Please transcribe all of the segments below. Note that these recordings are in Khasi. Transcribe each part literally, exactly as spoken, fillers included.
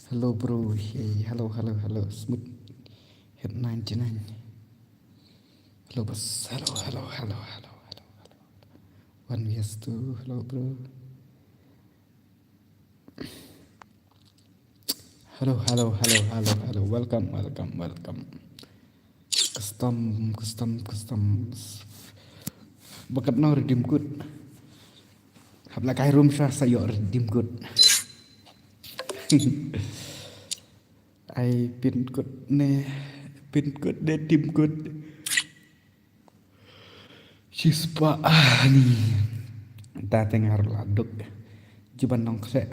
Hello, bro. Hey, hello, hello, hello. Smooth. Hit ninety-nine. Hello, boss. Hello, hello, hello, hello, hello, hello. One vs two. Hello, bro. Hello, hello, hello, hello, hello. Welcome, welcome, welcome. Custom, custom, custom. Ba katno redeem code? Hap lehkai room shuwa sa ïoh redeem code. Ai pin code ne, pin code ne, redeem code. Shispah, ah, ni. Ta teng har la duk. Jiban nong kse.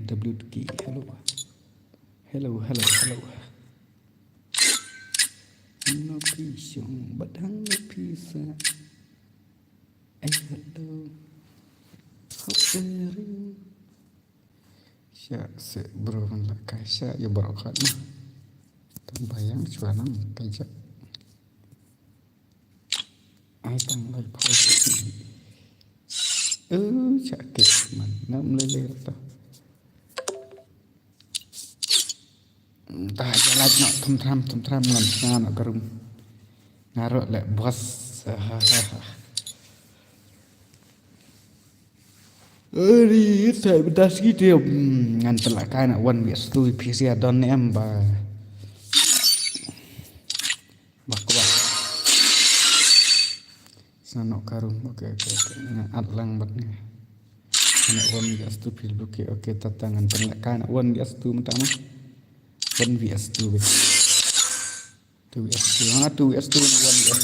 W T K. Hello. Hello, hello, hello. No pishong, but hang no pisa. Ai, hello. How are you? Sha se bro man la kai sha ïa bro khat ma. Tang bayang shuwa nang kai sha. Ai tang lai pau. Eh, sha kit man. Nam lele ta. Ta ïa like noh thum thram thum thram ngan sna noh ka room. Nga ruh leh boss. Ri sai benda sigi te, mm, ngan pynlehkai na one vs two phi sia don ne em ba. Ba kwah. Sna noh ka room. Okay, okay, okay. Nga add lang bad nga. Nga one vs two phi blue ki. Okay, tata ngan pynlehkai na one vs two mynta ma. One vs two bad. Two vs two. Ha, two vs two na one vs.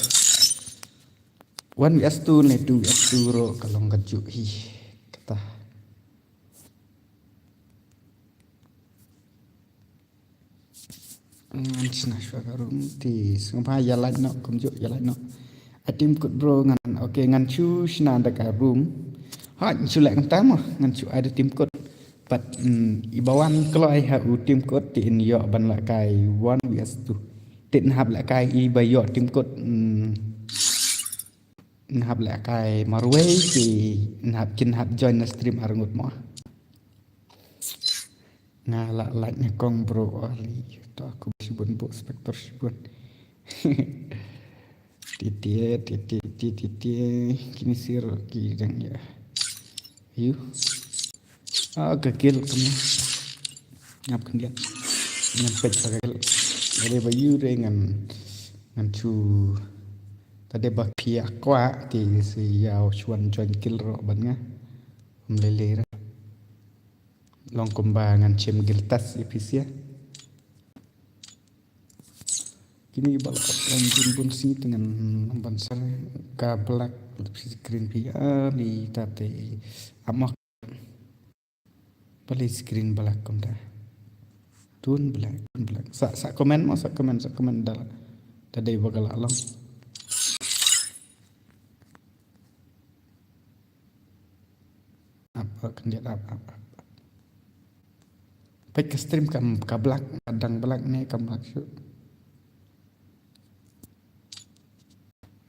One vs two ne two vs two ruh ka long kajuh hi. Kata. Ngan sna shuwa ka room te sngewbha ïa like noh kumjuh ïa like noh. Ai redeem code bro ngan, okay, ngan shu sna da ka room. Ha, ngan shu leh kumta mo, ngan shu ai redeem code. But, mm, i ba wan kloi ha u redeem code te in ïoh ban lehkai one vs two. Te in hap lehkai i ba ïoh redeem code, mm, in hap lehkai marwei te in hap, kin hap join na stream arngut mo. Nga la like na kong bro Ali. To aku shibun bu spector shibun. Titi, titi, titi, titi. Kini sir ki dang ya. Ayu. Ah, ka kill kumne. Ngap khyndiat. Ngan peit ka kill. Dei ba ïu re ngan, ngan shu. Tade ba phi kwah te sa ïa shuwa join kill ruh bad nga. Ym lei lei re. Long kumba ngan shim guild test ïa phi sia. Kine ba la upload bun bun sngi te ngan ban share ka black screen phi, ah, li tate. Amo. Balei screen black kumta? Tun black, tun black. Sa, sa comment mo, sa comment, sa comment da la. Da dei ba ka la long. Ap, ap, khyndiat, ap, ap, ap. Peit ka stream kam, ka black, ka dang black ne kam black shuh.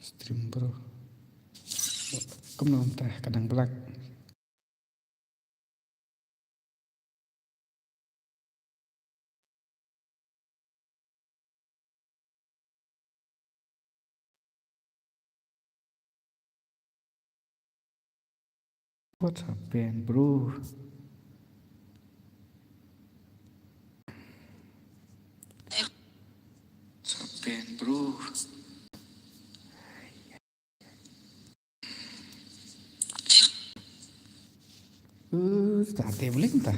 Stream bro. Kumno mynta ka dang black. What happened, bro? What happened, bro? Uh, ta te bling ta.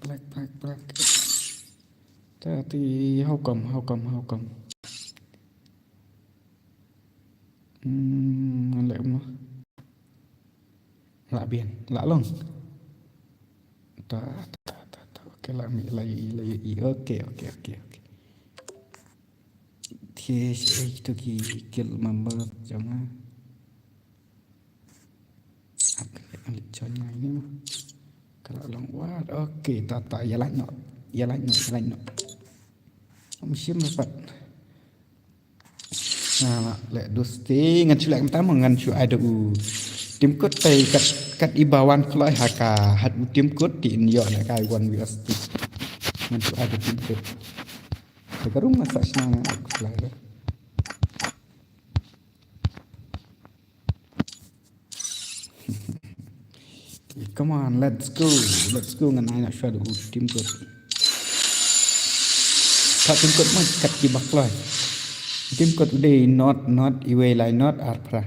Black, black, black. Ta te, how come, how come, how come? Hmm, leh mo. Lah bien, lah long. Ta, ta, ta, ta. Okay, lah mi, lah i, lah i. Okay, okay, okay, okay. Te, eh, ito ki kill member jong nga. Ap, ap, ap, chon nga ini mo. Ka la long wat. Okay, ta, ta, ïa like noh. Ïa like noh, ïa like noh. Ym shim dapat. Nga la leh dosti, ngan shu leh kumta mo, ngan shu ai da u Tim kut te kat kat i ba wan kloi ha ka hat u tim kut ti in ïoh na kai wan V S two. Ngan tu ada tim kut. Te ka rum nga sa shna nga kloi. Come on, let's go. Let's go ngan ai na shwa u tim kut. Ka tim kut ma kat ki bakloi. Tim kut u dei not not iwei lai not ar phra.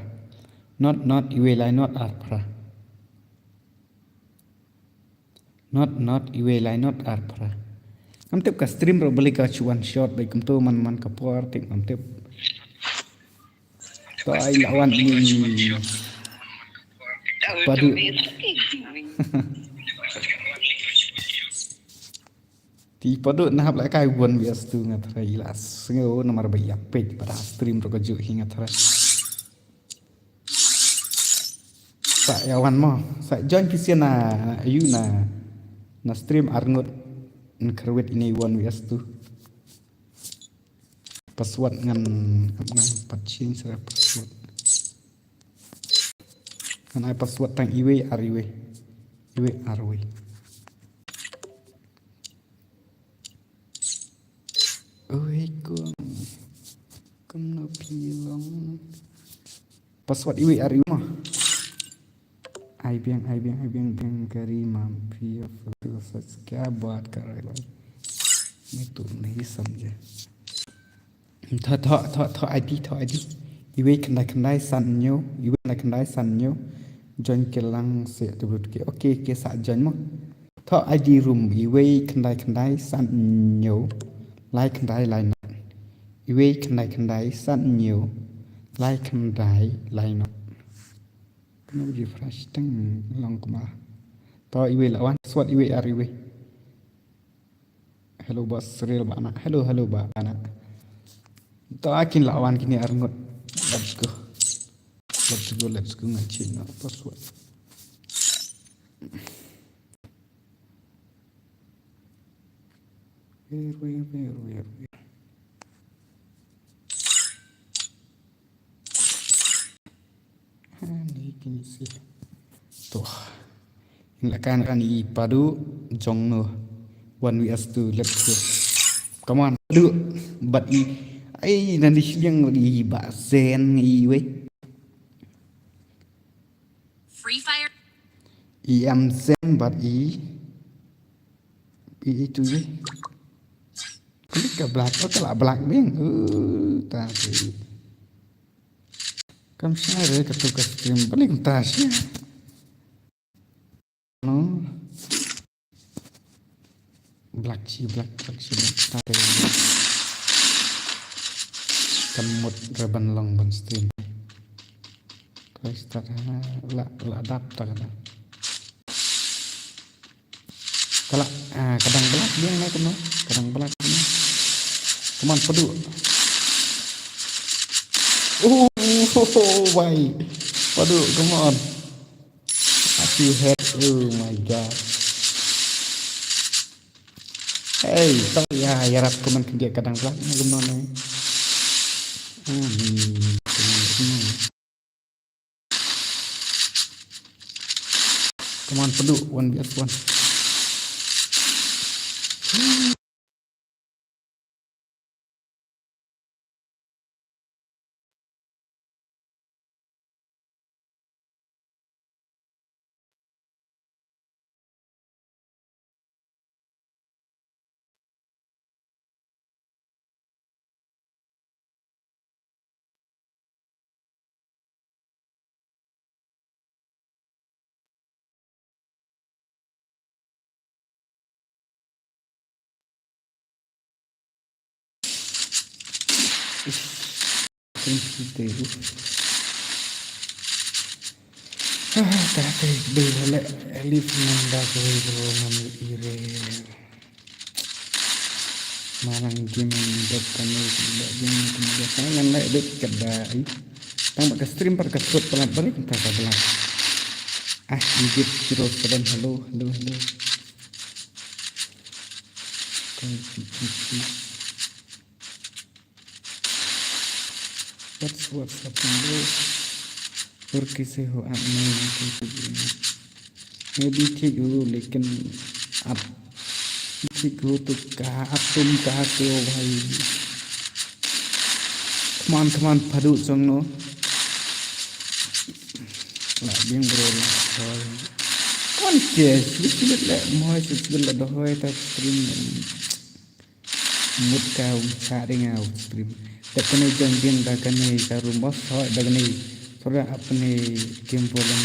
Not not iwei lai not ar phra. Not not iwei lai not ar phra. Ngam tip ka stream ro beli ka chuan shot bai kumto man man ka por tik ngam tip. To ai lawan ni. Padu. Ti padu na hap la kai one V S two nga thra ila sngew namar ba ïa page pada stream ro ka ju hi nga thra. Sa ïa wan mo sa join phi sien na yu na na stream arngut. Nkhrawit ini one V S two. Password ngan ngan pat change ra password. Ngan ai password tang iwei ar iwei. Iwei ar iwei. Oi kum. Kumno phi long. Password iwei ar iwei ma. Ai biang ai biang ai biang biang kari mam phi. Sa kya baat kar rahe ho. Main to nahi samjha. Tho tho tho tho I D tho I D. Iwei khyndai khyndai san hynñiew iwei khyndai khyndai san hynñiew. Join ka lang se tu brut ke. Okay ke sa join mo. Tho I D rum iwei khyndai khyndai san hynñiew lai khyndai lai not. Iwei khyndai khyndai san hynñiew lai khyndai lai not. Kano ji fresh teng long kumba. Tho iwei la wan swat iwei ar iwei. Hello boss real bana. Hello hello bana. Tho akin la wan kini ar ngut. Let's go. Let's go let's go ngan change na password. Where where where where where. Ani kini si. Tuh. Ila kan kan i padu jong no. One V S two let's go. Come on padu. But i ai nan di shiliang lagi ba zen i wei. Free Fire. I am zen but i i itu i. Klik ka black oh ka la black ding. Uh, ta ti. Kam share ka tu ka stream balik ta shi. No. Black chi black black chi black ta. Kan mut reban long ban stream. Kai start ha la la dap ta ka da. Kala ah, kadang belak dia ngai kena. Kadang belak kena. Come on padu. Oh, oh, oh, oh, why? Padu, come on. What you had? Oh my god. Hey, tau ya yarap kuman ke dia kadang belak ni gumno ni. Hmm. Come on, padu one v one. Ah, ta te be le live nang da ko ro ngam ire. Marang game dep kane ba game kane ba ngan leh dep kada ai. Tang ba ka stream par ka sut palat balik ta ka belak. Ah, Egypt zero seven hello hello hello. What's what's happening bro? और किसे हो आप नहीं, मैं भी ठीक हूँ, लेकिन आप ठीक हो तो कहाँ, आप तुम कहाँ से हो भाई? Khman khman padu chong no. La biang bro la. Kon ke sibit sibit le, moi sibit sibit le dohoi ta stream. Mut ka um cha ring au stream. Da kane jong jing da kane ka room boss hoi da kane. Thora apne game problem.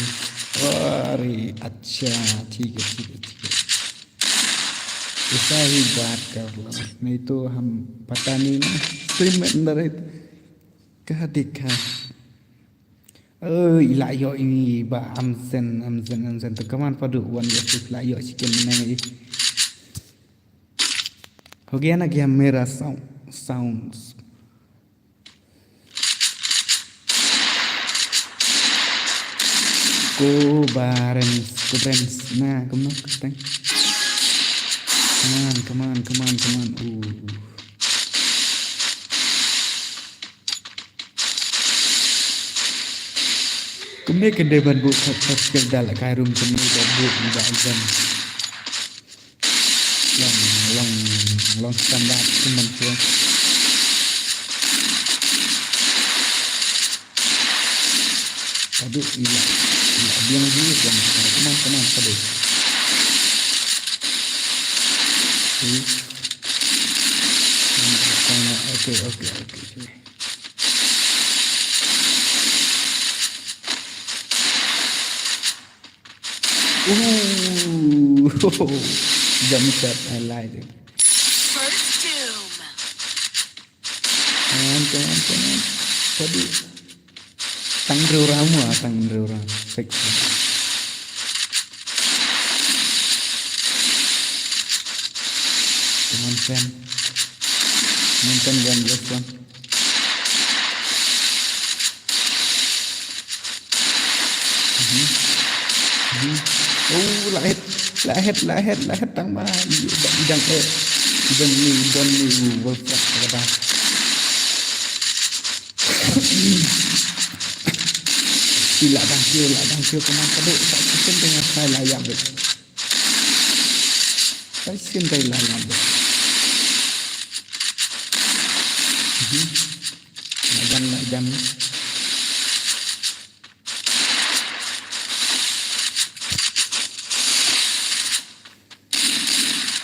अरे अच्छा, ठीक है, ठीक है, ठीक है। ऐसा ही बात कर लो, नहीं तो हम पता नहीं ना, stream में अंदर है तो क्या देखा। Oh, ila yo ini ba amzen, amzen, amzen tu kaman padu wan ya tu ila yo chicken menang i. हो गया ना क्या मेरा साउंड, साउंड्स? Ko barens, ko barens. Na, kumno kasteng. Come on, come on, come on, come on. Uh. Kumne kende ban bu khat khat skill dal kai room kumne ban bu ban jam. Long, long, long standard teman tu. Aduh, iya. Iya, biang dulu, biang. Come on, come on, aduh. Please. Okay, okay, okay, okay. Ooh, jump shot, I like it. First doom. Come on, come on, come on. Tadi tang riu ramu ah, tang riu ramu. Fix. Come on, Sam. Come on, Sam, one, last one. Mhm. Mhm. Oh, la hit, la hit, la hit, la hit tang ba. Idang, idang, eh. Idang ni, idang ni, uh, wall front, kata. Ila dang kio, ila dang kio, kemang keduk, tak kisim dengan saya layak bet. Tak kisim saya layak bet. Mhm. Lajan, lajan.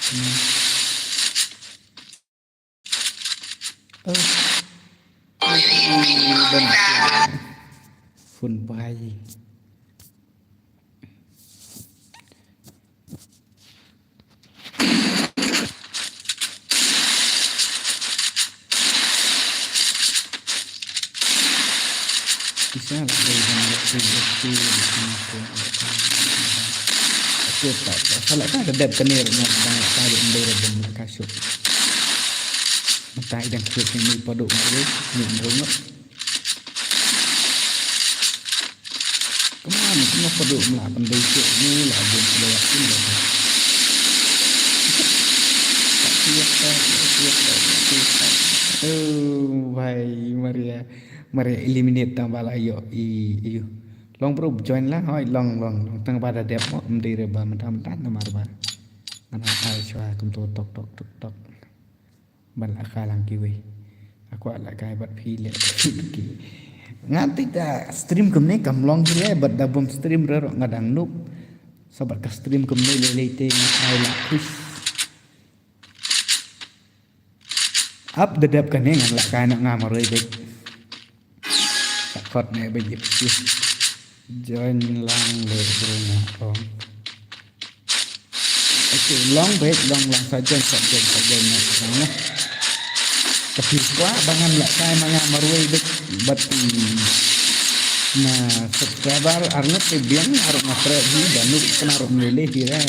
Hmm. Oh. Oh, dan phone bai. Isa la dei ban leh phi leh phi. Aku tak tak salah ka dep kane ro nak dang ka dep ndei ro bom ka shop. Matai dang shop ni padu mari ni ro ngot. Come on, come on, padu mla pandai shop ni la bom padu yakin dah. Tak siap tak, tak siap tak, tak siap tak. Oh, bhai, Maria. Mare eliminate tang ba la ïoh i, i. Long bro, join lang, hoi, long, long, long. Tang ba da dep mo, mdei re ba mynta mynta namar ba. Ngan ai shwa kumto tok, tok, tok, tok. Ban la ka lang kiwei. Aku la kai bad phi le. Nga ti da stream kumne kam long ki le, bad da bom stream re ro nga dang noob. Sa bad ka stream kumne le le te nga ai la khush. Ap da dep kane ngan la kai na nga marwei bek. Sa khot ne bek ip si. Join lang le bro nga ong. Okay, long bek, long lang sa join, sa join, sa join na sa nga. Ka phi kwah ba ngan la kai ma nga marwei bek bad na subscriber ar ngut te biang ar nga pre hi da nuk kena ro mlele hi re.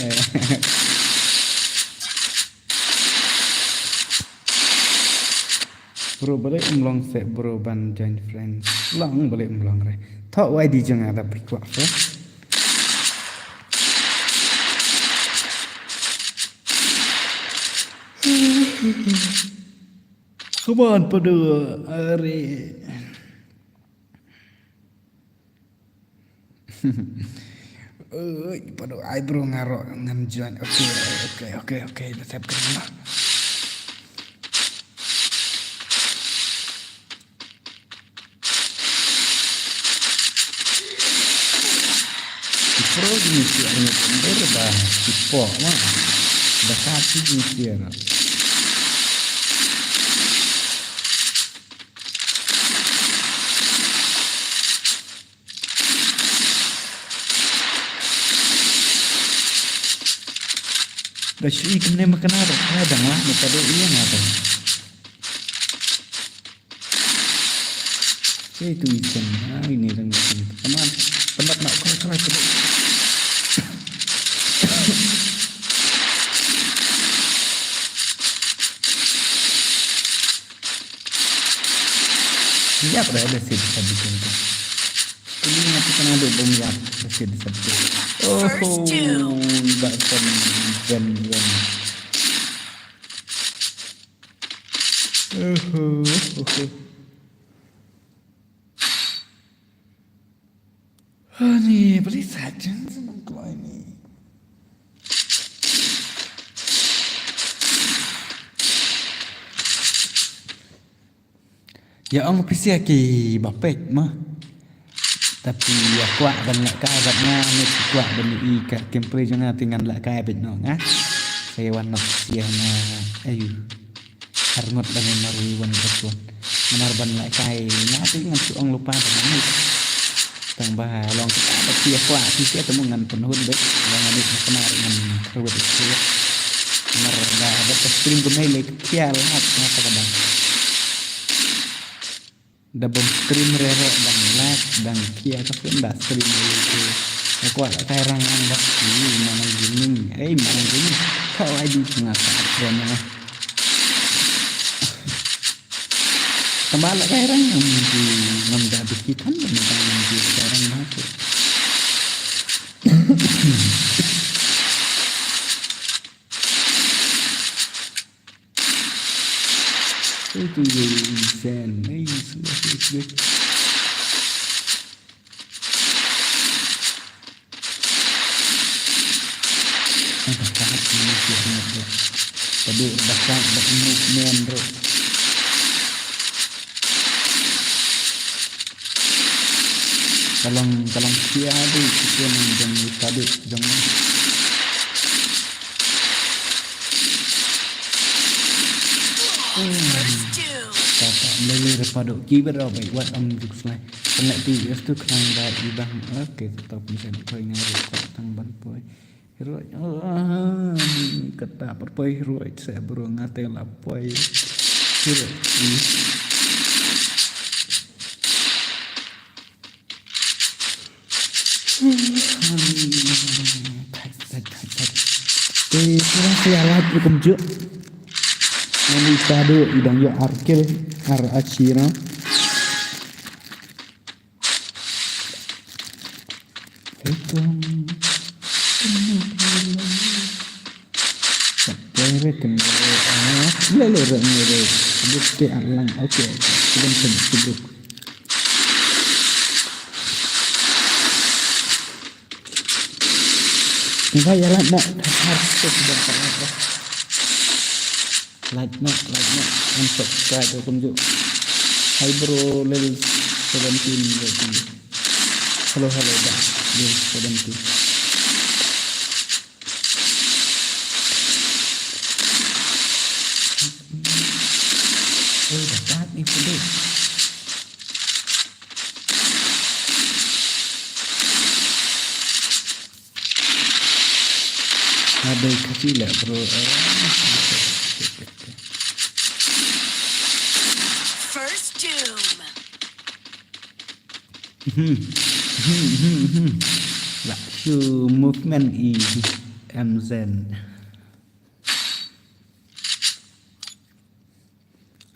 Bro, balei um long se bro ban join friends? Long balei um long re. Tho wai di jong ada phi kwah se. Come on, padu, are. Oi, pado ai bro, nga ruh ngan join. Okay, okay, okay, okay. Da sep ka ma. Pro ni si arngut ember ba si po ma. Ba ka si ni si arngut. Da shu i kane ma kane da ka dang lah ne ka dei ïa nga dang. Sei tu i sen, ah, ini dang i sen. Teman, teman nak kau kau kau. Ïap dah, dah sip, dah bikin tu. Ini nanti kena duk bom ïap, dah sip, dah sip. Oh, First two. Bak ben, ben, ben. Oh, oh, oh. Ani, beli saja senang kalau ini. Ïa ong phi sia ki ba peit ma. Tapi ïa kwah ban lehkai bad nga, ne ki kwah ban i ka gameplay jong nga te ngan lehkai beit noh nga. Sa ïa wan noh sia na ayu. Arngut ban ïa marwei wan ka suan. Namar ban lehkai nga te ngan shu ong lypa ban ngan. Tang ba long kata ba phi ïa kwah phi sia te mo ngan pynhun beit. Long ngan ïa kynmaw ngan kyrwit ïa kyrwit. Namar ba ba ka stream kumne leh khia lad nga ta ka dang. Da bym stream re re dang lag dang khia ka pyn da stream re re. Nga kwah lehkai rang ang ba. Ih, Manang Gaming. Eh, Manang Gaming. Kau ai di nga ka stream nga. Tang ba lehkai rang ngam di ngam da biki kan ngam da ngam di lehkai rang ba tu. Itu ye insan. Ai, sudah, sudah, sudah. Ada kat ini sih, ada. Tadi ada kat, ada ini, men, bro. Ka long, ka long sia tu, kita ni jong tadi, jong ni. First two. Kata, mlei re pado, ki bad rau bai, wat am juk slai. Kena ti, es tu khnang ba i bang. Okay, tetap bisa dikoi ngari, kau tang ban poi. Hero, ah, kata perpoi hero, saya bro ngate la poi. Hero, hmm. Thait, thait, thait, thait. Te, kira saya live ni kumjuk. Nani tado idang yo arkil, ar achira. Ekong. Lele, lele, lele. Bukti alang. Okay, okay. Sudah, sudah, sudah. Ni ba ïa lait noh, harus tu sudah pernah. Like noh, like noh, and subscribe ya kumjuh. Hi bro, Lil seventeen ya kumjuh. Hello, hello, dah, Lil seventeen. Oh, dapat ni pun. Ada kasih lah bro. First doom. Hmm. Hmm, hmm, hmm. Lah, show movement i M Z.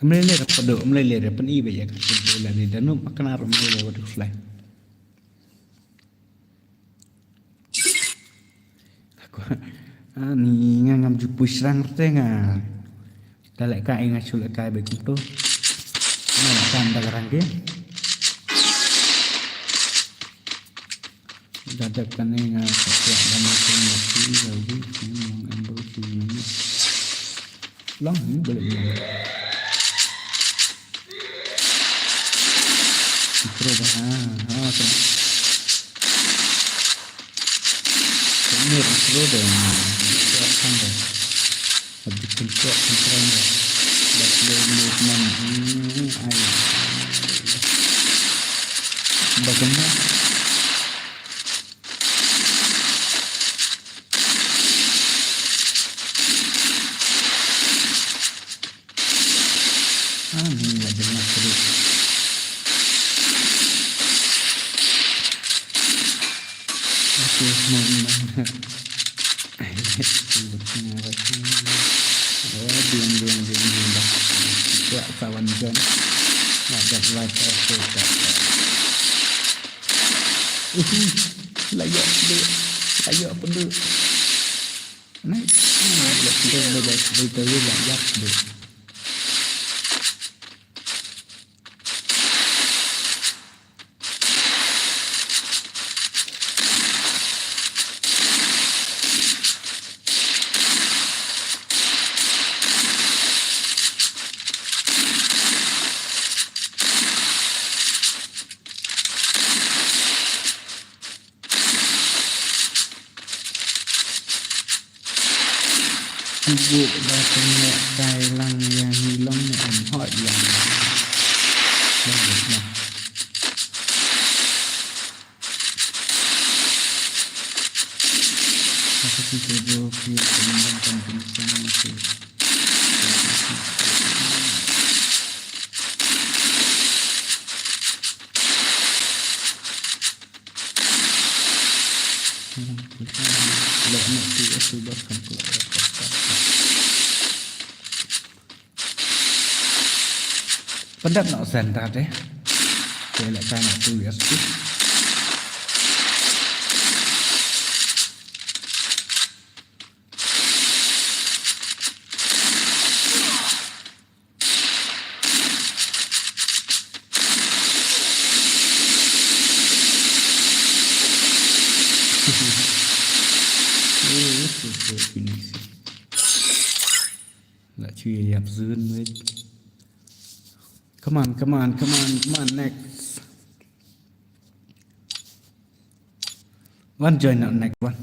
Mlele ra pado, mlele ra pyn-i ba ïa ka pyn-i la ni da nup ma knar mlele wa duk fly. Aku, ani nga ngam ju push rang te nga. Da lehkai nga shu lehkai ba kumto. Nga lehkai da rang ke. Dadep kane nga sa kwah ban ïa kren ïa phi ïa u Bri, hmm, long em bro, phi minit. Long, hmm, boleh minit. Intro dah, ha, ha, tu. Ini intro dah, hmm, intro kan dah. Habis intro, intro dah. Dah play movement, hmm, ai. Bagaimana? Ani la jengah kedip. Aku mau menang. Oh, biang, biang, biang, biang dah. Kuat kawan John. Nak dah like, okay, tak, tak. Uhu. Layak dek. Layak pedek. Naik. Ah, layak pedek, layak pedek, layak pedek. Ibu ba tengok dai lang ïa ngi long ne em hoi lang. Long ne. Aku sih jodoh ke tengok kan kencang sih. Pyndep noh sen ta te. Te leh kai noh tu ïa sku. Lah cuy ïap zun weh. Come on, come on, come on, come on, next. Wan join noh next one.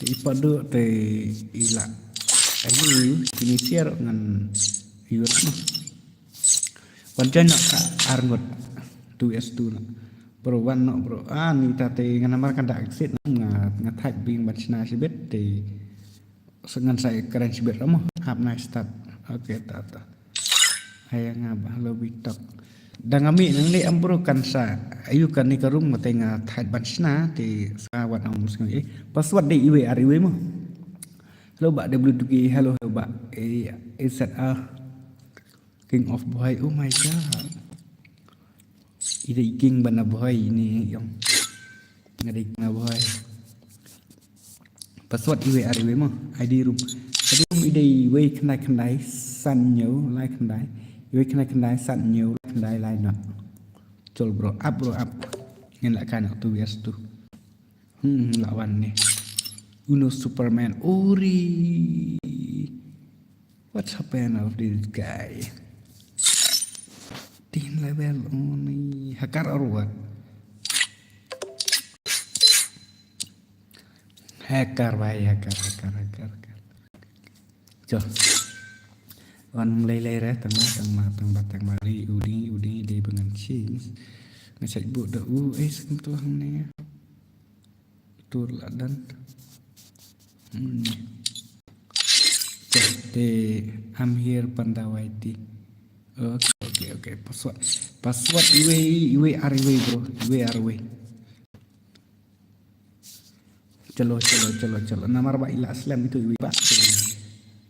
Te i pat duh te i la. Ayu, ini share ngan yu noh. Wan join noh ka arngut. Two S two noh. Bro, wan noh, bro. Ah, ni ta te ngan namar kan da exit noh. Nga, nga thait bing ban shna shibit te. Sa ngan sa kren shibit mo. Hap nice start. Okay, ta ta. Aya nga ba hello bitok. Da nga mih nangne em bro kan sa. Ayu kane ka room mate nga thait ban shna te sa wat ong sngew. Password dei iwei ar iwei mo. Hello ba W two K, hello hello ba. Eh, is that a King of Boy? Oh my god. I dei king ban a boy ini ïong. Nga dei king a boy. Password iwei ar iwei mo. I D room. I D room i dei iwei khyndai khyndai san hynñiew lai khyndai. Iwei khyndai khyndai san hynñiew lai khyndai lai noh. Chol bro up, bro up. Ngin lah kai noh tu bias tu. Hmm, lah wan ni. Uno Superman. Uri. What's happened of this guy? Tin level only. Hacker or what? Hacker bhai, hacker, hacker, hacker, hacker. Cho. Wan lei lei re, tang ma, tang ma, tang ba, tang ma, ri, u ding, u ding, dei ba ngan change. Nga check book da u, eh, skem tu hangne. Tur la dan. Hmm. Te, I'm here Panda Y T. Okay, okay, okay. Password. Password iwei, iwei ar iwei bro. Iwei ar iwei. Chalo, chalo, chalo, chalo. Namar ba i la slem itu iwei ba.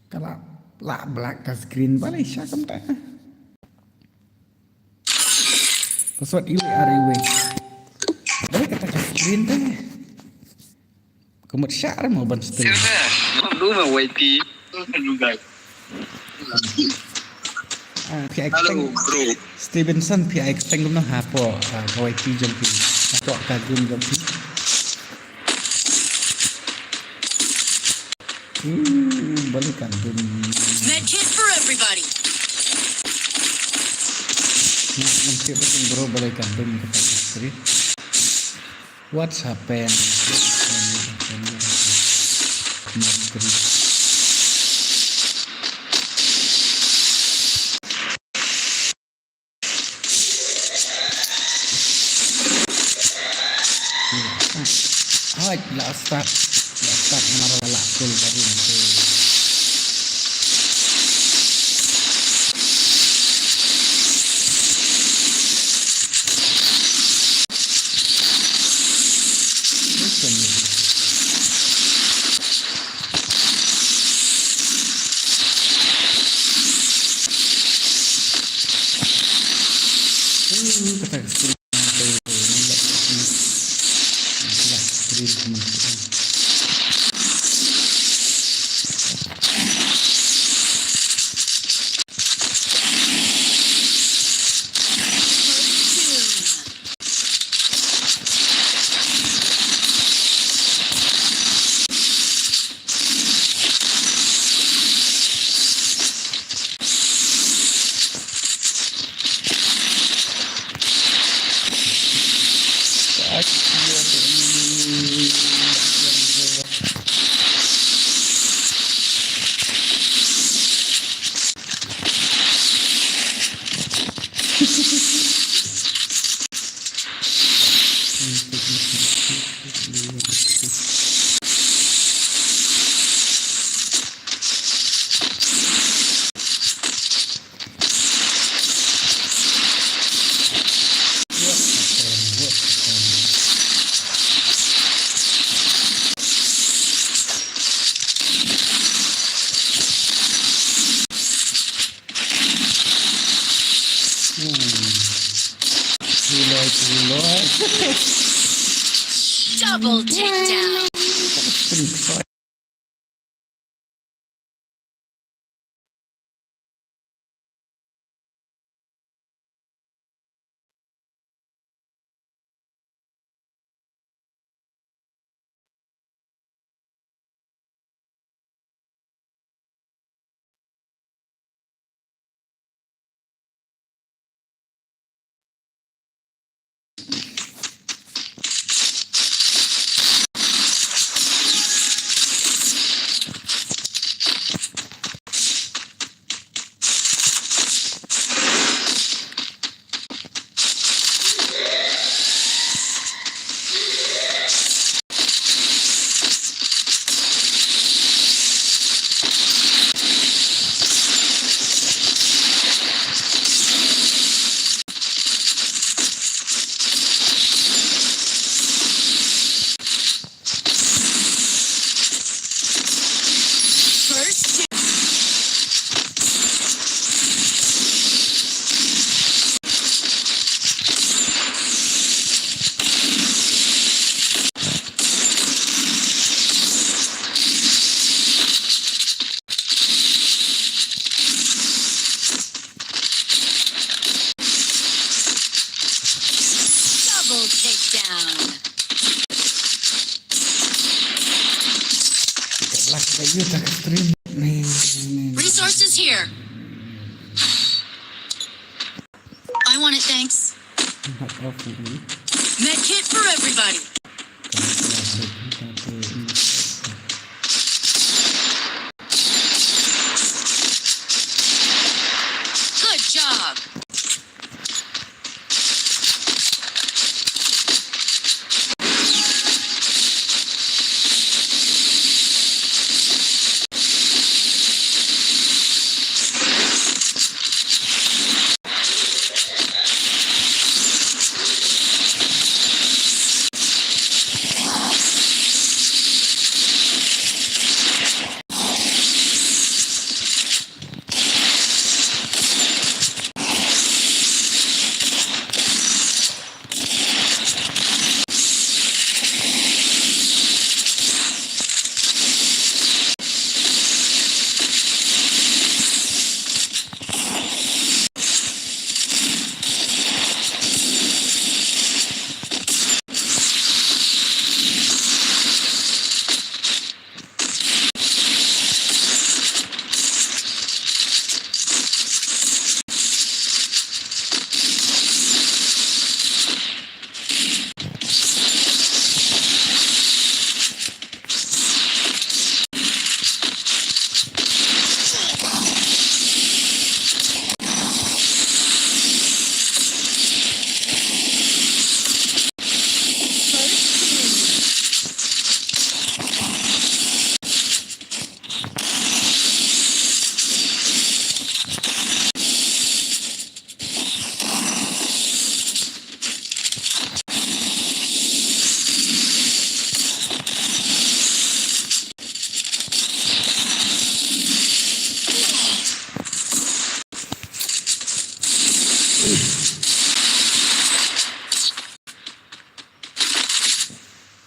Ka la, la black ka screen ba la sha kam ta. Password iwei ar iwei. Dei kata ka screen te. Ka mut shah re mo ban stream. Silver, du ma Y T. Ah, phi ai ksteng. Hello, bro. Stevenson, phi ai ksteng kumno hapoh, ah, ka Y T jong phi. Hapoh ka game jong phi. Balei ka dum? Med kit for everybody. Nah, ngam tip ba kin bro balei ka dum kata ka screen. What's happened? What's happened? What's happened? My screen. Hooid, la start. La start namar ba la kul ka room te. Double takedown. Double takedown. Resources here. I want it, thanks. Med kit for everybody. Good job.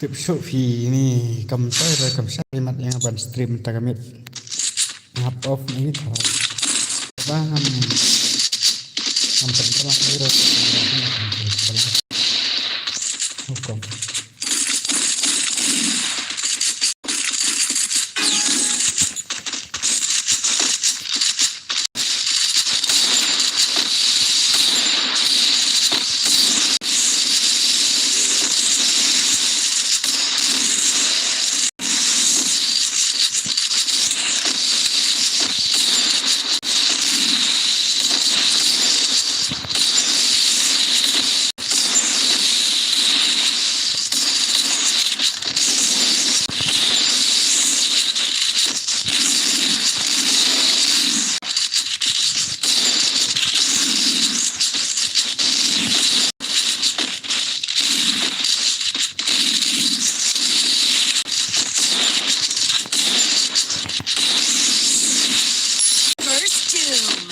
Tip shuh phi ni kam toi re kam shai mat ïa nga ban stream mynta ka miet. Nga hap off na ini tharai. Ba ngam ngam pynpalat ïa ro. Hukum. First Doom.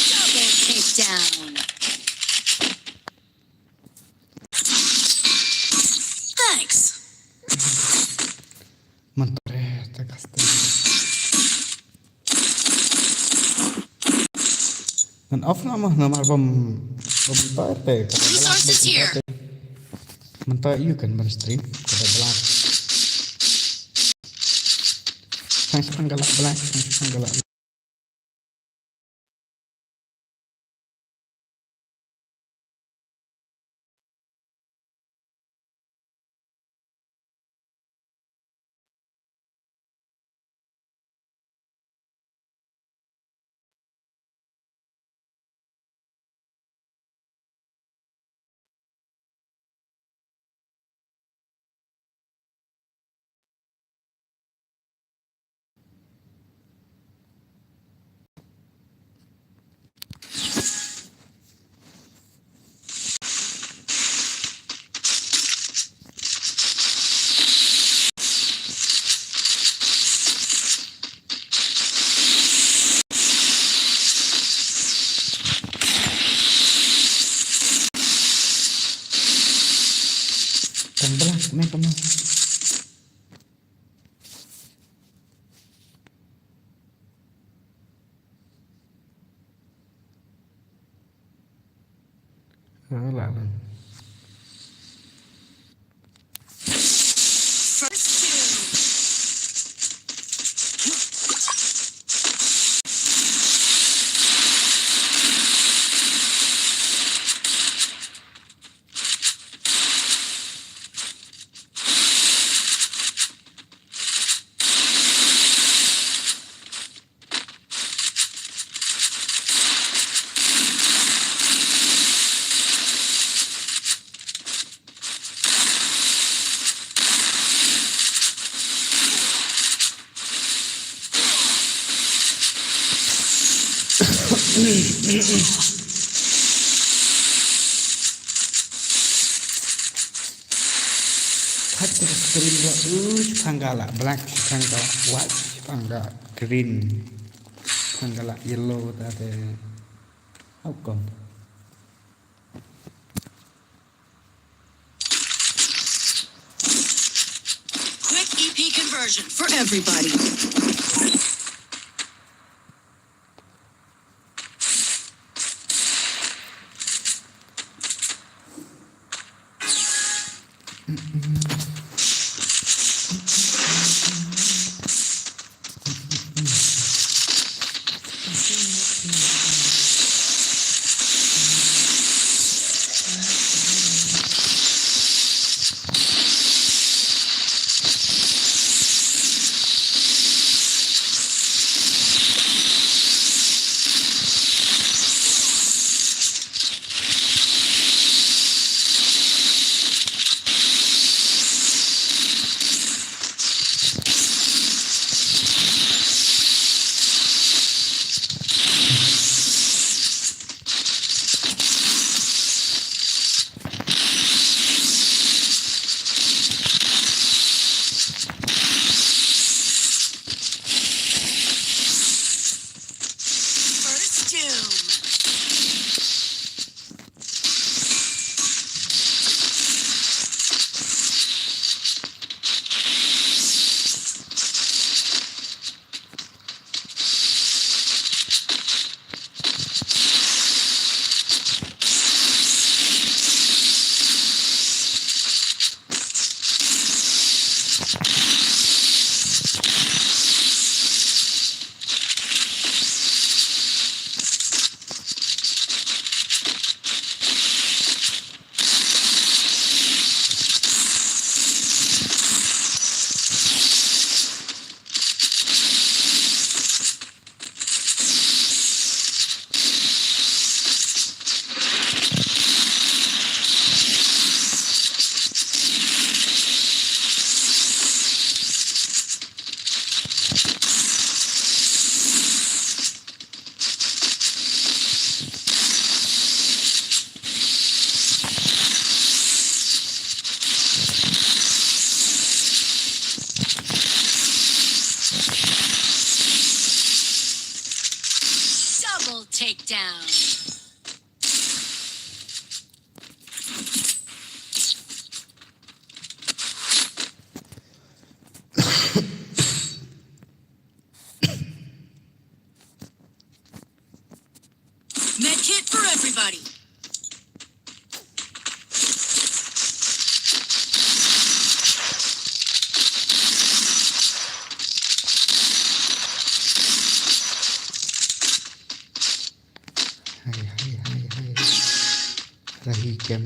Double takedown. Thanks. Mantap, eh, tegas, tegas. Ngan off namar, namar bym, bym toh te. Resources here. Mynta ïa kan ban stream, kata black. Thanks, Pangala Black, thanks, Pangala. Kan belah, meh, kan belah. Ah, lah, lah. First Doom. Kat ka screen ka, uh, shipang ka la black, shipang ka la white, shipang ka green, shipang ka la yellow, ta te. How come? Quick E P conversion for everybody. Double takedown. Med kit for everybody. Hai, hai, hai, hai. Rahi kem.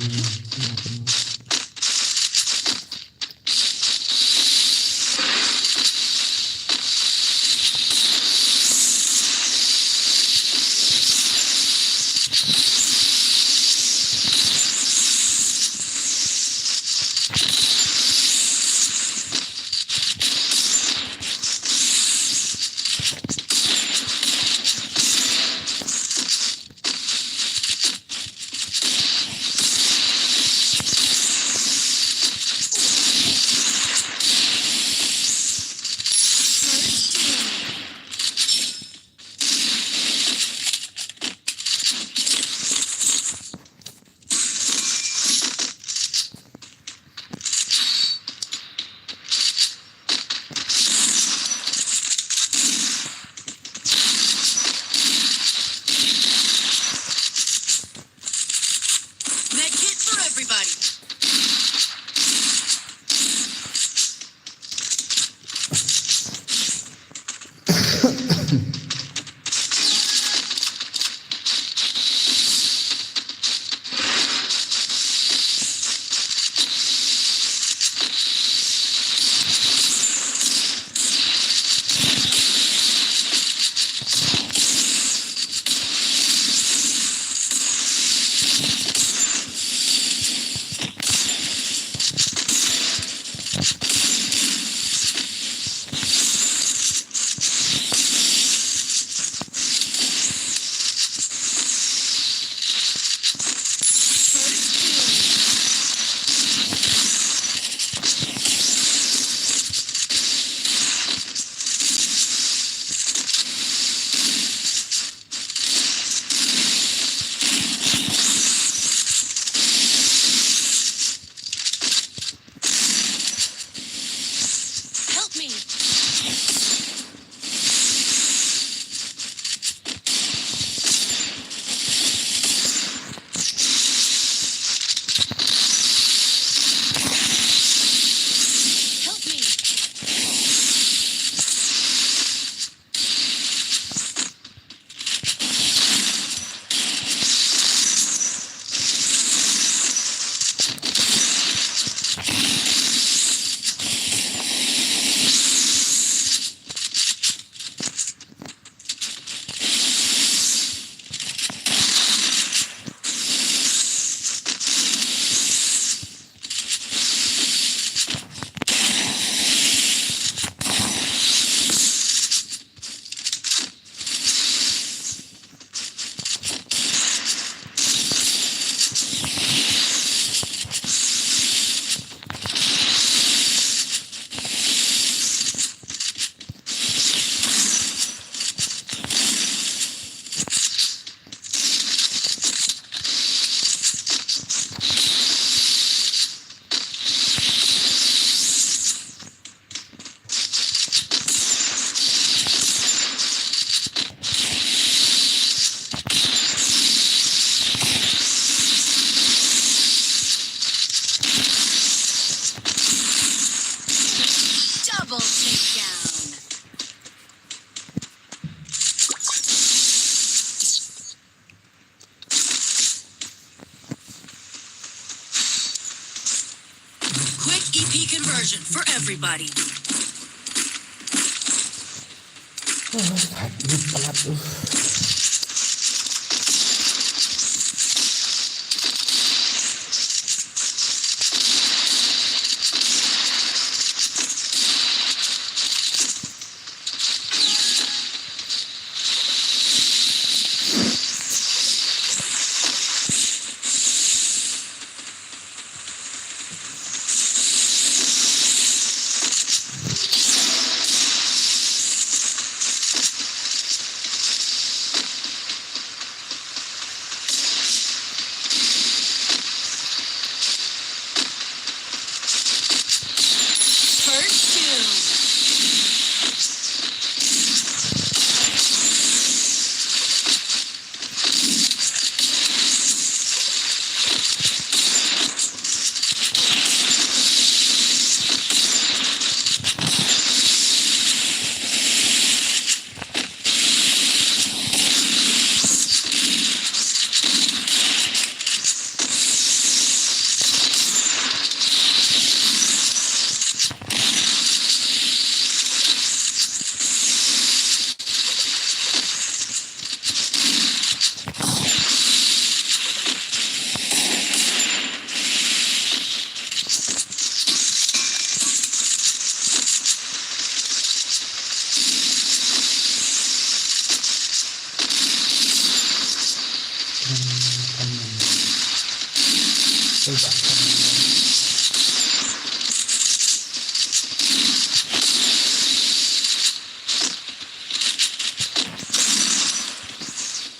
everybody.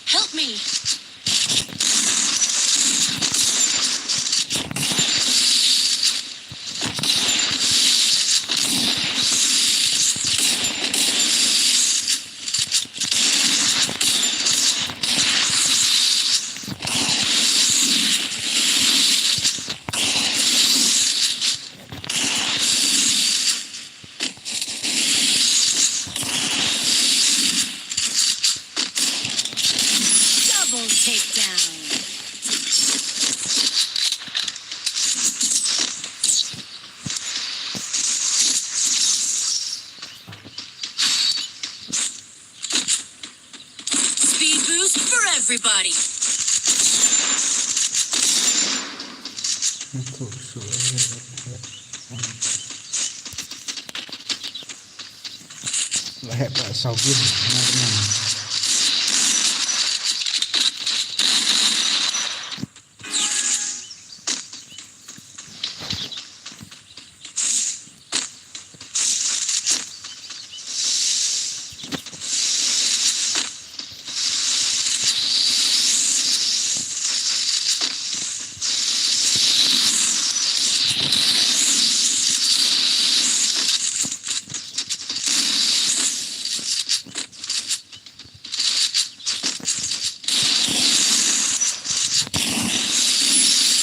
Help me. Double takedown. Speed boost for everybody. Ito, so, eh, eh, eh. Laheh pat saw game, na, na.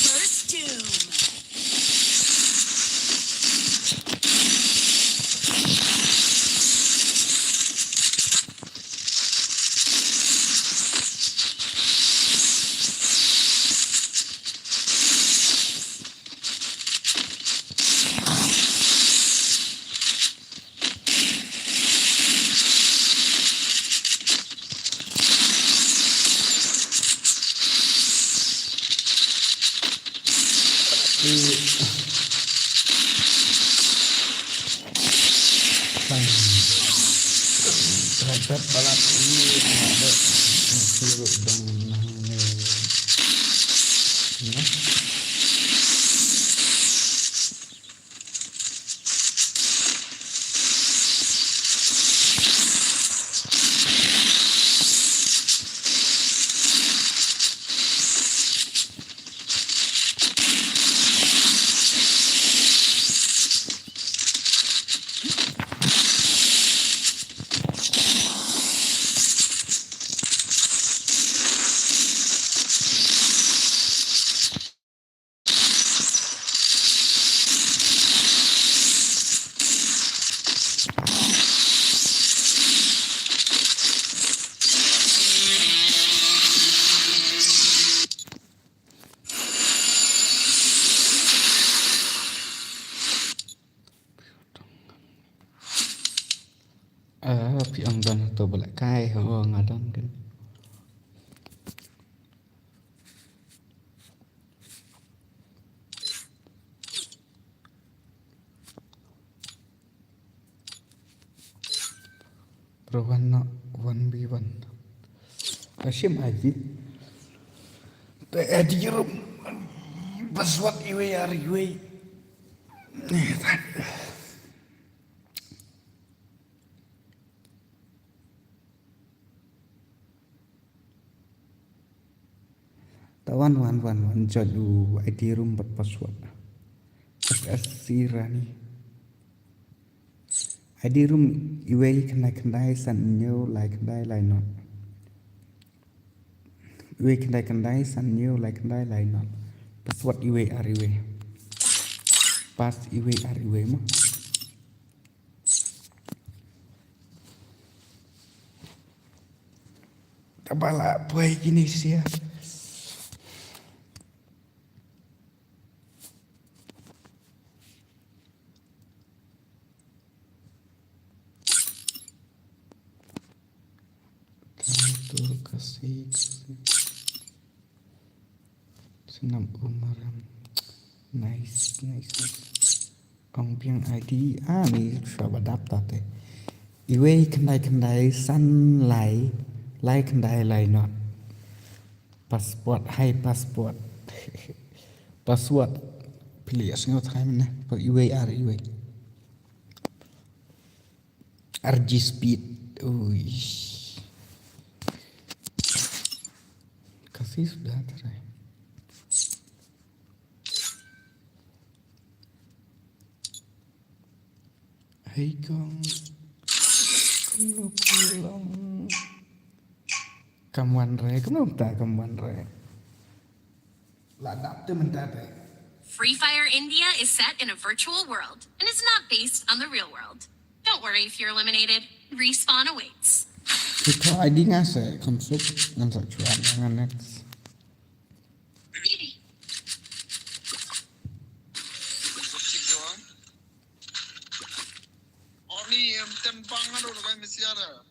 First doom. Ah, phi ong don to ba la kai ho nga don kan. Pro one no one v one. Ashim aji. Te aji rum. Password iwei ar iwei. Ta wan wan wan wan jot u I D room bad password. S S C Rani. I D room iwei khyndai khyndai san hynñiew lai khyndai lai not. Iwei khyndai khyndai san hynñiew lai khyndai lai not. Password iwei ar iwei. Pass iwei ar iwei mo. Tabala poi kini sia. Katur kasi kasi. Senam umaram. Nice, nice, nice. Ong biang I D, ah, ni shuwa ba dap ta te. Iwei khyndai khyndai san lai, lai khyndai lai not. Passport, hai passport. Password. Pili as ngot hai mana. Pa iwei ar iwei. R G speed. Ui. Kasi sudah try. Hei kong. Kumno pulang. Kamuan re, kumno ta kamuan re. La dap te mynta te. Free Fire India is set in a virtual world and is not based on the real world. Don't worry if you're eliminated. Respawn awaits. Kita I D nga se konsuk ngan sa chuan ngan next. Oni em tem bang ado lo kai mesiara.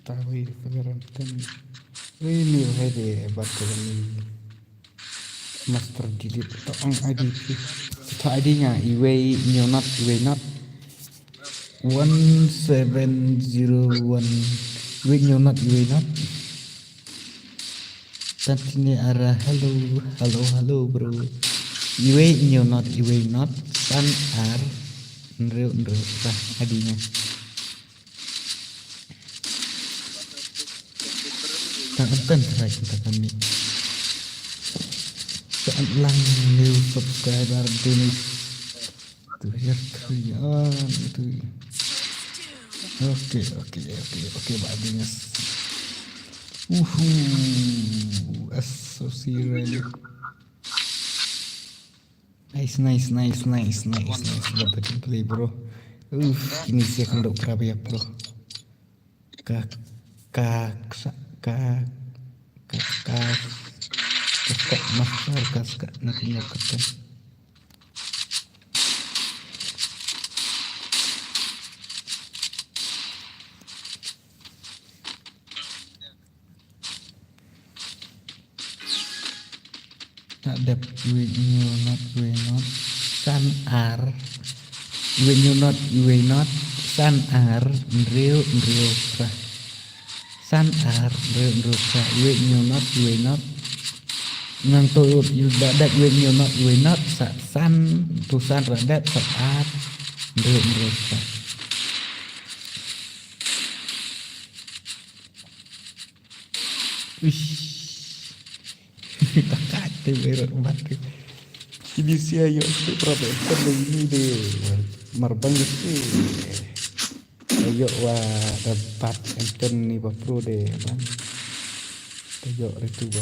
Tawi pagaran tem. Wi ni hai de bat ko ni. Master delete to ong I D phi. Ta I D nga iwei hynñiew not iwei not. One seven zero one. Iwei hynñiew not iwei not. Tan tini ara hello hello hello bro. Iwei hynñiew not iwei not. San ar. Hynriew hynriew ta I D nga. Tang enten try kita kami. Sa lang new subscriber duni. Tu ya tu ya tu. Oke oke oke oke ba dini. Uhu. Associate. Nice nice nice nice nice nice. What the gameplay bro. Uff, kini sia kandok kerap ya bro. Ka ka sa ka ka ka ka ka master ka ska na kini ka. Dep iwei hynñiew not iwei not san ar. Iwei hynñiew not iwei not san ar hynriew hynriew phra. San ar hynriew hynriew phra. Iwei hynñiew not iwei not. Nang to da dep iwei hynñiew not iwei not sa san tu san ra dep sa ar hynriew hynriew phra. Ish. Takat te berot mati. Kini sia yo tu berapa ekor lagi ni de. Marbang si. Ayo wa dapat enten ni ba pro de bang. Ayo itu ba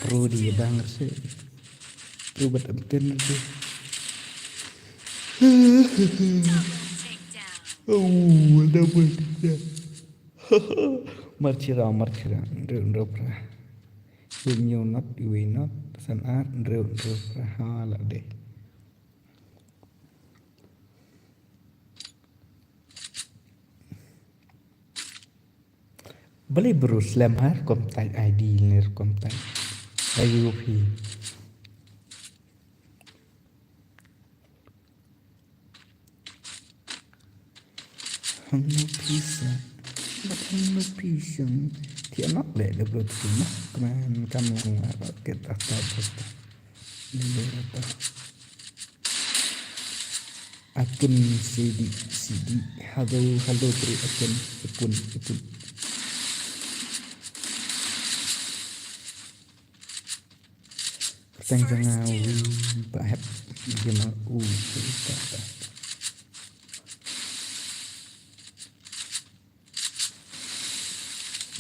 pro de bang si. Pro bat enten tu. Oh, ada pun. Marchira marchira. Ndro ndro pra. Iwei hynñiew not iwei not san ar hynriew hynriew phra ha la dei. Balei bro slem ha rukom type I D ne rukom type. Ayu phi. Hangno pisa. Hangno pisa. Tiap nak leh de bro tu mah. Kemen kam lang lah roket atas atas. Lele rata. Akun sidi sidi. Halo halo bro akun akun akun. Teng janga wi ba hep. Jema u ta ta.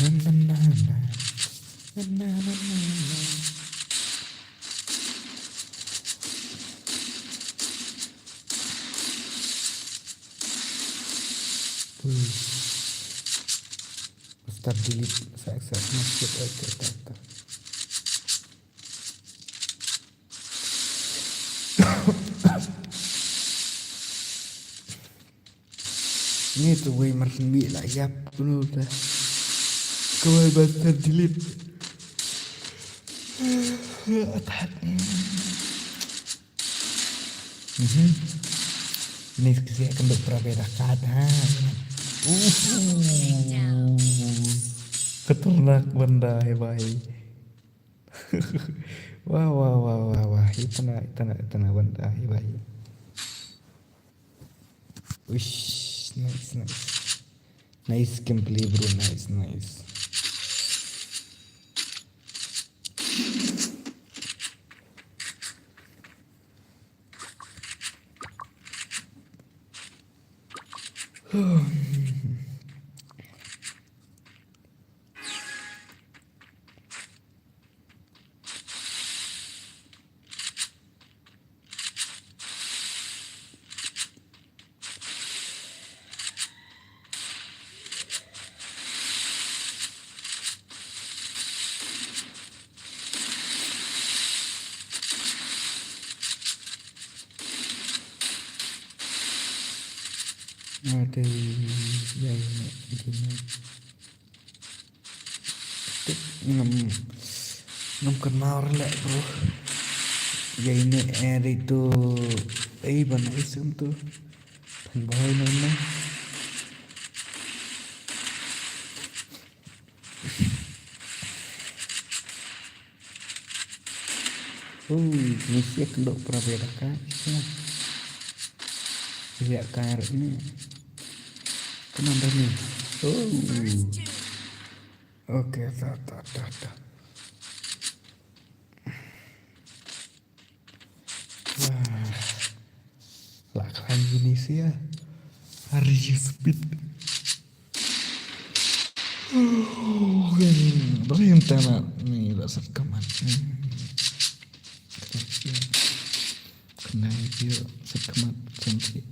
Na na na na. Na na na na na. Ui. Start delete sa sa masjid. Okay, okay, okay. Ni tu wei mar sendiri lah yap dulu dah. Kau baca delete. Atat. Mhm. Ni sekali akan berperabaidakat ha. Uhu. Keternak benda hebai. Wah wah wah wah wah. Itana itana itana benda hebai. Uish, nice, nice. Nice gameplay, bro. Nice, nice. Ade, ya, ya, ya. Ngam, ngam kynmaw re leh, bro. Ïa ine eri tu, ei, ban ai sum tu. Pynbhai na na. Oh, ni siak kendo pura beda ka. Siak ka ni. Come on, Rani. Oh. Okay, ta, ta, ta, ta. Wah. La klan ini sih ya. Hari speed. Bring internet ni la sat kamat. Kena dia sat kamat cantik.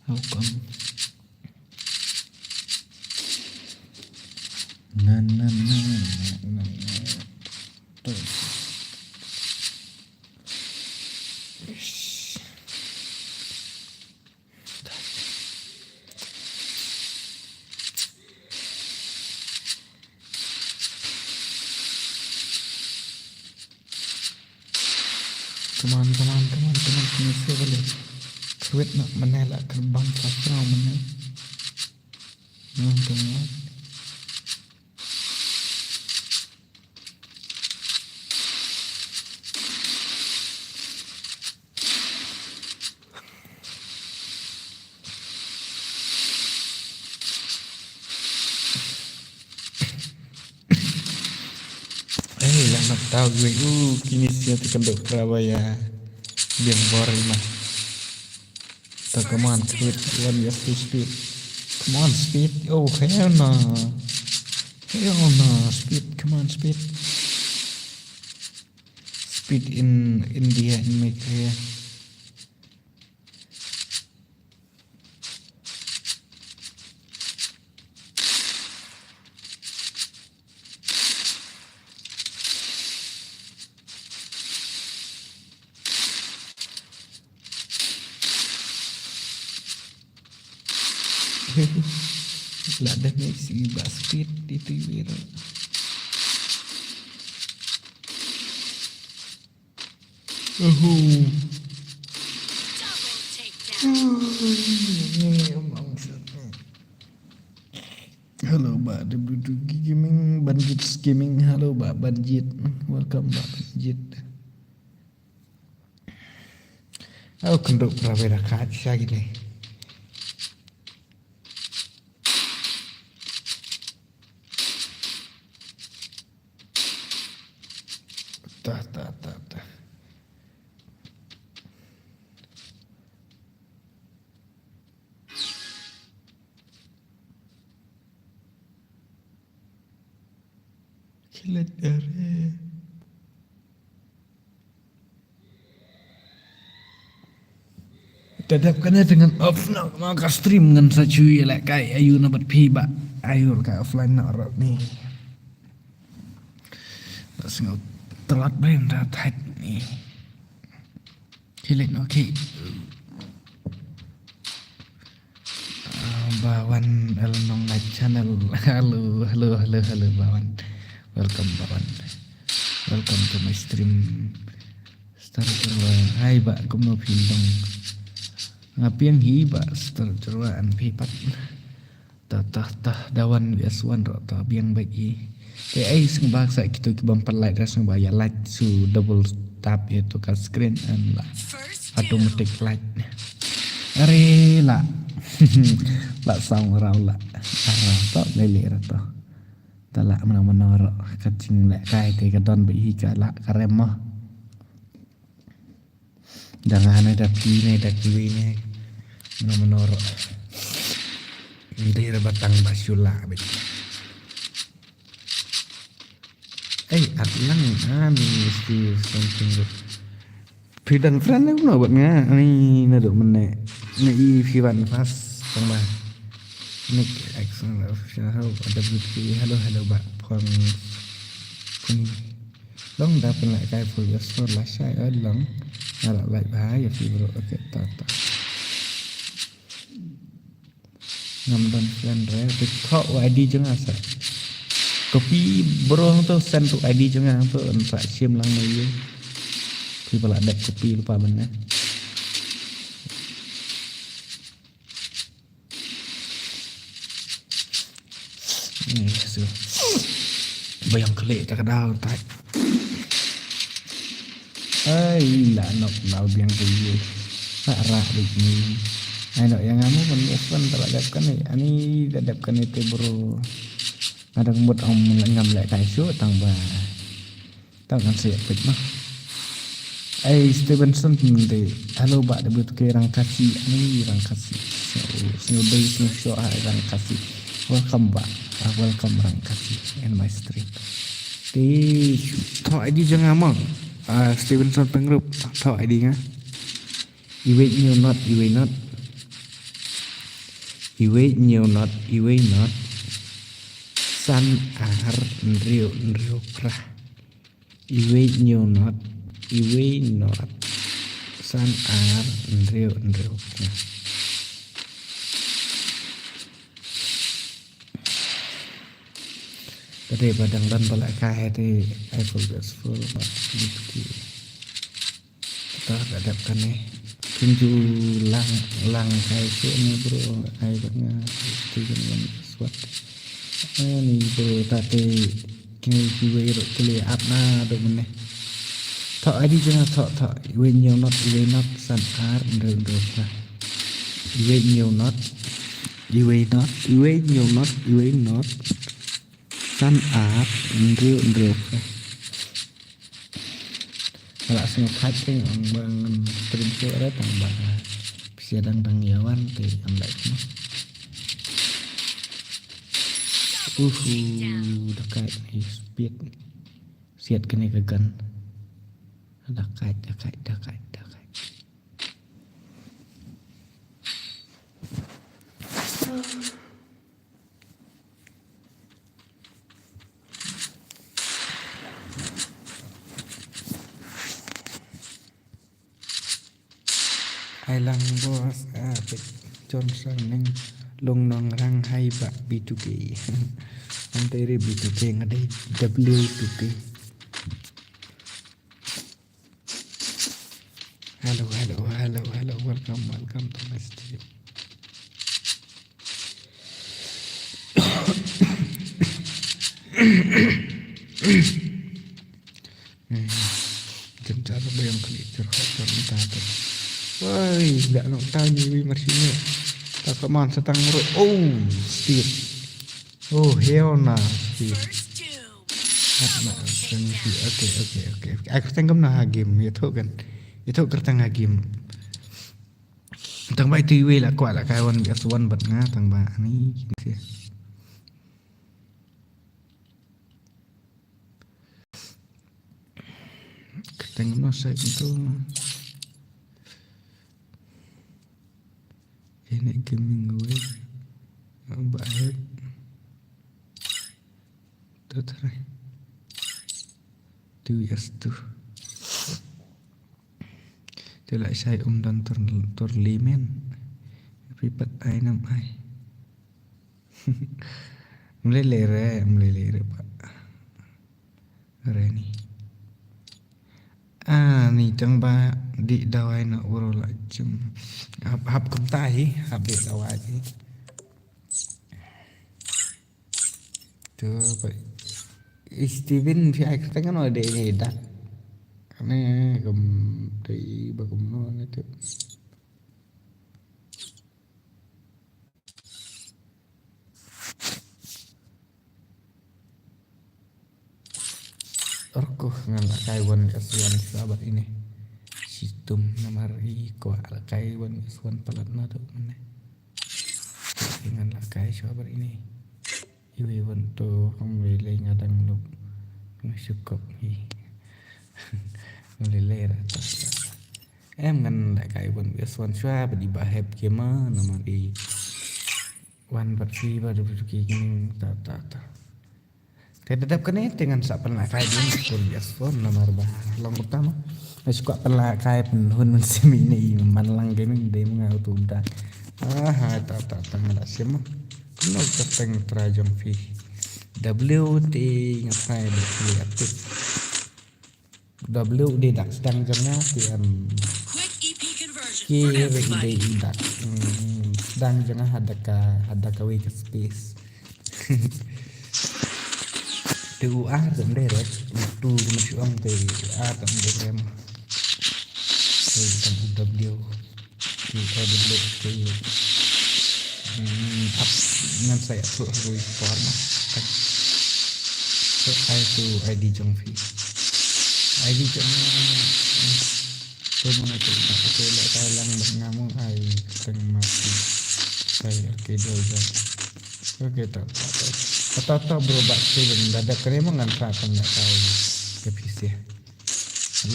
How come? Na na na na na na. Tuh. Ish. Come on, come on, come on, come on, finish the valley. Kyrwit na mane la kyrbang sa tro mane. Come on, come on. Ei, la nap tau gue. Uh, kini sia ti kanduk rawa ya. Biang bor ma. Ta, come on, speed. One, yes, to speed. Come on, speed. Oh, hell no. Hell no. Speed, come on, speed. Speed in India, in Meghalaya. La damage i ba speed itu i wira. Uhu. Hello ba W two Gaming, Banjit Gaming. Hello ba Banjit. Welcome ba Banjit. Au kynduh pra wei da ka sha kine. Tah, tah, tah, tah. Kilat dare. Da dep kane te ngan off noh ma ka stream ngan sa shu ïalehkai aïu na bad phi ba aïu ka offline noh rot ni. Da sngew tlot brim da thait ni. Kilat noh ki. Ah, Bawan L Nonglait Channel. Hello, hello, hello, hello, Bawan. Welcome, Bawan. Welcome to my stream. Star Jyrwa, hai ba, kumno phi dong? Nga pdiang hi ba, Star Jyrwa, an phi pat? Tah, tah, tah, da wan, yes, wan, ro, tah, biang bad i. Te ai sngewbha sa kito ki bym pat like, ra sngewbha ïa like, shu double tap ïa to ka screen and la automatic like. Are la. La sound raw la. Ara to lele ra to. Ta la mano mano ro ka jinglehkai te ka don ba i ka la ka rem mo. Da nga ne da phi ne da kiwei ne. Mano mano ro. Ndei ra batang ba shu la bit. Ei, at lang ani mesti something bit. Phi dang friend ne kumno bad nga ani naduh mynne. Ne i phi wan fast tang ba. Nick Action Official, hello, W P, hello, hello, ba, phong, puni. Long da pynlehkai full restore lashai, eh, long. Nga la like bha ïa phi bro, okay, ta, ta. Ngam don friend re, te thoh u I D jong nga sa. Copy bro hangto, send to I D jong nga hangto, yn sa shim lang na ïa. Phi ba la dep copy lypa mynne. Ni, su. Ba ïeng khlieh ta ka daw tai. Ai, la nok nal biang ku ïa. La rak dik ni. Ai nok ïa nga mo ban ïa swan ta la dep kane. Ani da dep kane te bro. Nga dang mut ong ngam lehkai shuh tang ba. Tang kan sa ïa peit noh. Ai Stevenson te. Hello ba, da but ke Rangkhasi, ani Rangkhasi. So, snow day, snow show, ah, Rangkhasi. Welcome ba. Ah, welcome Rangkhasi in my stream. Te thoh I D jong nga mo. Ah, Stevenson Pengrup, thoh I D nga. Iwei hynñiew not, iwei not. Iwei hynñiew not, iwei not. San ar hynriew hynriew phra. Iwei hynñiew not, iwei not. San ar hynriew hynriew phra. Ka dei ba dang don ba lehkai te ai full gas full ba. Kita ka dep kane. Kin ju lang, lang kai shuh ne bro, ai ba nga. Ti kan lang swat. Ani bro ta te kine kiwei ruh ki leh ap naduh mynne. Thoh I D jong nga, thoh, thoh. Iwei hynñiew not, iwei not, san ar hynriew hynriew phra. Iwei hynñiew not, iwei not, iwei hynñiew not, iwei not. San ar hynriew hynriew phra. Nga la sngewthuh te ong ba ngan stream shuh re tang ba phi sa dang dang ïa wan te ym leh kumno. Uhu, da kait ni speed. Siat kane ka gun. Da kait, da kait, da kait, da kait. Ai lang boss, ah, peit Johnson ning Long Nongrang, hi Bah B two K. Ante re B two K, nga dei W two K. Hello, hello, hello, hello. Welcome, welcome to my stream. Hmm. Jan cara bayang kali cerhok jan ta tu. Wai, dah nak tanya wi marsi ni. Tak keman setang rot. Oh, Steve. Oh, hell nah, Steve. Nak, nak, thank you. Okay, okay, okay, okay. Aku tengok na ha game. Ya tu kan. Ya tu kertang ha game. Tang ba itu iwi lah kuat lah kaiwan biasa wan bat nga tang ba ni. Kateng no sa itu. Ini gaming gue. Baik. Tu try. Tu yes tu. Tu lah sai um dan tur tur limen. Ripat ai nam ai. Mlele re, mlele re pa. Re ni. Ah, ni tang ba di dawai na uro la jum. Hap hap kumta hi, hap di dawai hi. Tu pa. Steven phi ai kata kan de ni dak. Ne kum dei ba kum no ne tu. Orko ngan la kai wan ka suan sabat ini. Situm namar i ko la kai wan ka suan palat na tu ne. Ngan la kai sabat ini. Iwi wan tu kam lele ngadang lup. Ngasukop hi. Ngalele rata. Em ngan la kai wan ka suan sabat di ba hep kema namar i. Wan bat fi ba du ki kini ta ta ta. Te dadap kane te ngan sa pynlah kai ding kun bias phone namar ba long kata ma. Ngan sa kwah pynlah kai pynhun mynsiem ine i man lang gaming dei ma nga utu da. Aha ta ta ta nga da sim ma. Kumno ka teng try jong phi. W te nga try da phi aktif. W dei dak sdang jong nga te em. Ki re dei i dak. Hmm, sdang jong nga hadak ka hadak ka wei ka space. Te u ar tam dei re. Tu ma shu ong te u ar tam dei re ma. Te tam u W. Ki edit leh ki. Hmm, ap ngan sa ïa tu ha wi por ma. So ai tu I D jong phi. I D jong nga. Tu ngan tu na tu la kai lang bad nga mu ai teng ma phi. Sai okay dol jong. Okay ta ta ta. Ta ta bro ba tu da da kare ma ngan sa teng da kai. Ke phi sia.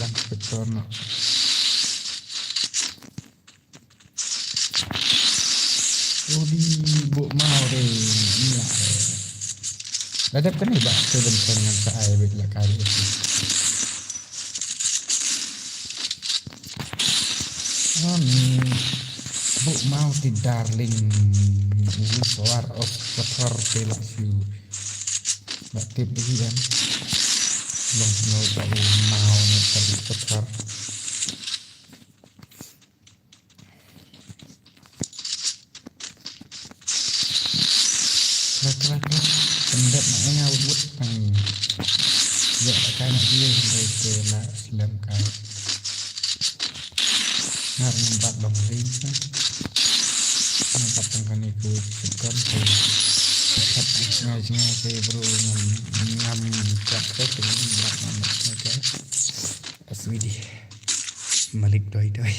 Lang pecor no. Odi bu mau de ila. Ladap kane ba seven ten ngan sa ai bit la kali. Ani bu mau ti darling. Uwi sawar of kotor pela siu. Ba tip di em. Long snow ba u mau ni tadi kotor. Krak krak krak. Pendek nak enga wut tang. Ya tak nak dia sampai ke nak selam kai. Nak nampak dong ring kan. Nampak tang kani ku sekan tu. Ikat ngai ngai ke bro ngam ngam krak krak ngam ngam ngam. Aswidi. Malik doi doi.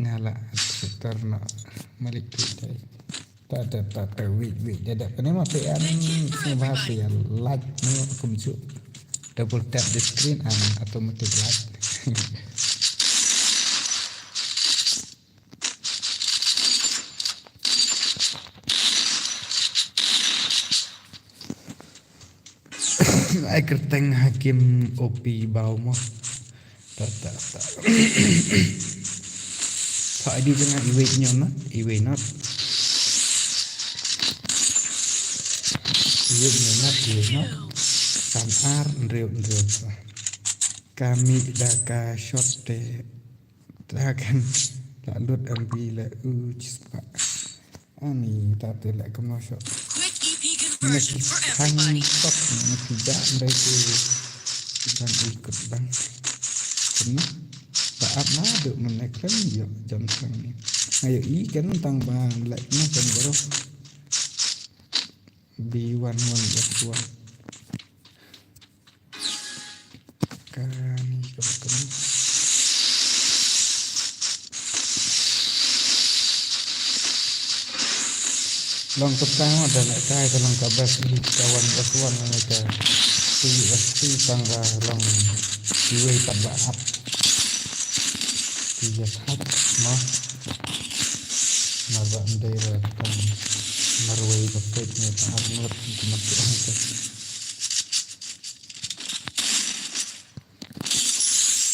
Ngala setar na malik tu dai. Ta ta ta ta wait wait da da kane ma pe an sngewbha pe an like ne kum chu. Double tap the screen and automatic like. Ai kyrteng Hakim O P bau mo. Ta ta ta. Tha adi janga iwei nyo na, iwei na. Ïeit ne mat ïeit noh. San ar hynriew hynriew. Ka mih da ka shot te. Da kan la lut M B la u chispa. Ani ta te la kumno shot. Quick E P conversion for everybody. Shot na ki da ndai te. Dang ikut dang. Kumno. Ba ap na duk men ek kan yo jam sang ni. Ayo i kan tang ba lek na kan baru. B one one F one. Kani ka ba kani. Long ka tang ma da la kai ka long ka best lead ka one best one na ka. T S T tang ba long iwei pat ba ap. Ti ya thap ma. Mar ba ndai ra tang marwei ka pet ne ta ar ngot ki mat ki ong ka.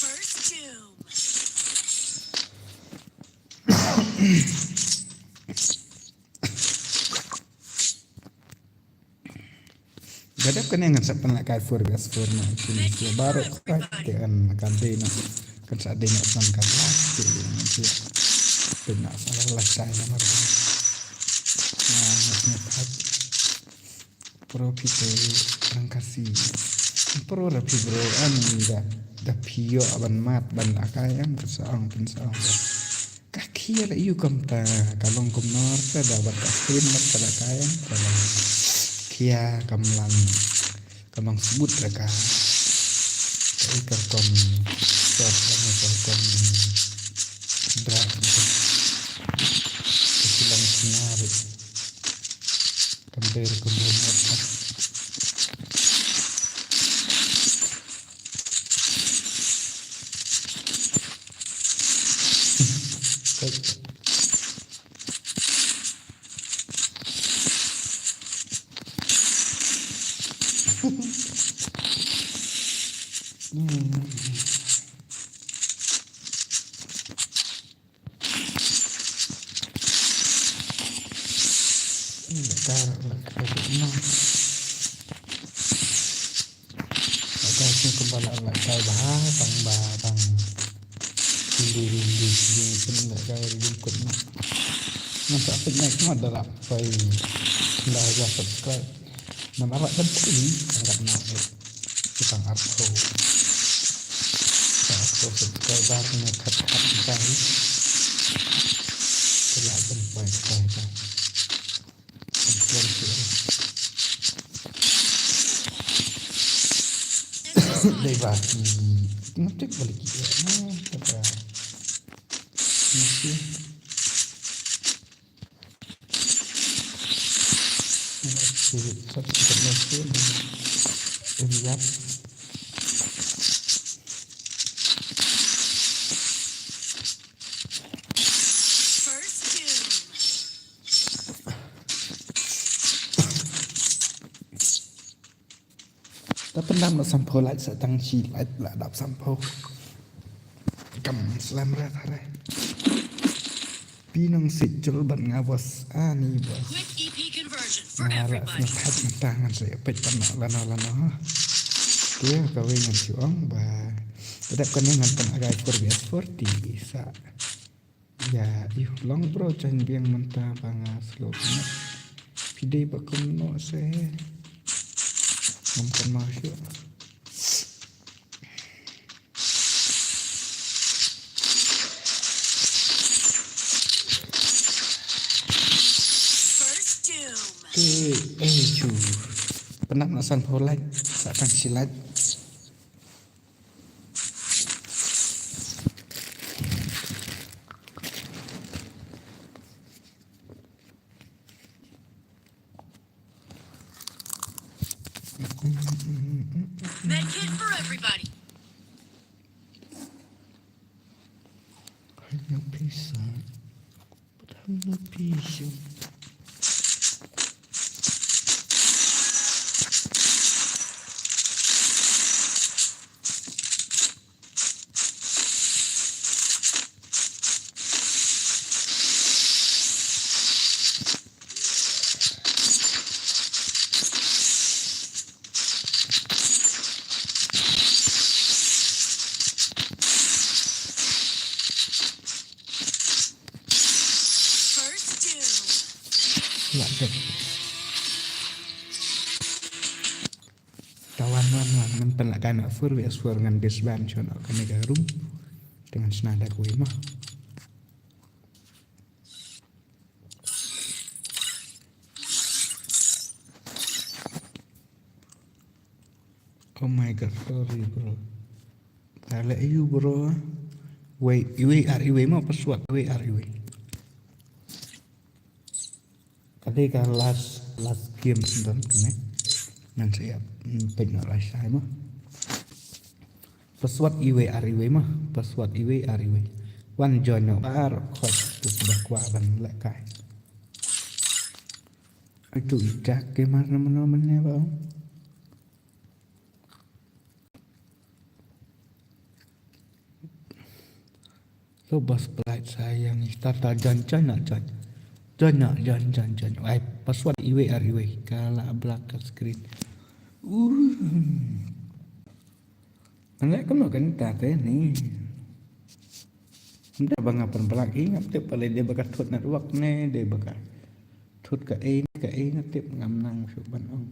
First doom. Gadap kane ngan sa pynlehkai four versus four na kin sia baru ka te an kan dei na kan sa dei na san kan la ke ngan sia pynleh sa la sai na mar. Na ngan sia pat. Pro phi te rang Khasi. Pro ra phi bro an da da phi ïoh ban mat ban lehkai an ka sa ong pyn sa ong. Ka khia la ïu kam ta ka long kumno te da bad ka stream bad ka lehkai an ka long khia kam lang kam lang subut ra ka ka i ka kom sot la ka kom dra ka silang sna ri. Kan ber kan ber mata. Hmm. Tar la ka no. La ka shu kumba la la ka ba tang ba tang. Hindi hindi hindi pun la ka hindi kut no. Nasa pik na kuma da la pai. La ya subscribe. Namar ba kan phi angkat na eh. Kita ngarap ko. Kita ko subscriber ni kat kat kita ni. Kita akan pai pai pai. Dai ba ki. Nanti balik kita. Nah, kita. Nanti. Ta pyndam noh sanphew like sa tang shi like la dap sanphew. Kam slem re thare. Pi nong sit jol ban nga bos ani bos. Quick E P conversion for everybody. Nga la sngewthuh mynta ngan sa ïa peit pan noh lano lano ha. Kawei ngan shu ong ba. Te dep kane ngan pynlehkai four versus four ti sa. Ïa, ïu long bro, jan biang mynta ba nga slow. Phi dei ba kumno se. Ngam kynmaw shuh. First doom. Te, eh, shu. Pyndam noh sanphew like, sa tang shi like. Med kit for everybody. Hanya pisa. Hanya pisa. Lah dep. Tawan wan wan ngan pynlak kai na four versus four ngan disband shwa na kane ka room. Te ngan shna da kawei ma. Oh my God, sorry bro. Tale ayu bro. Wei, iwei ar iwei ma password iwei ar iwei. Ka dei ka last, last game don kane. Ngan sa ïa peit noh lashai ma. Password iwei ar iwei ma. Password iwei ar iwei. Wan join noh ar khot tu ba kwah ban lehkai. Ai tu i Jack gamer na mano mane ba. Lo bas pelaid sayang ni tata jan jan nak jan. Jan nak jan jan jan. Ai password iwei ar iwei. Kala black ka screen. Uh. Anak kena kena tata ni. Nda ba nga pynblak i ngam tip pale dei ba ka thut network ne dei ba ka thut ka ei ne ka ei nga tip ngam nang shu ban ong.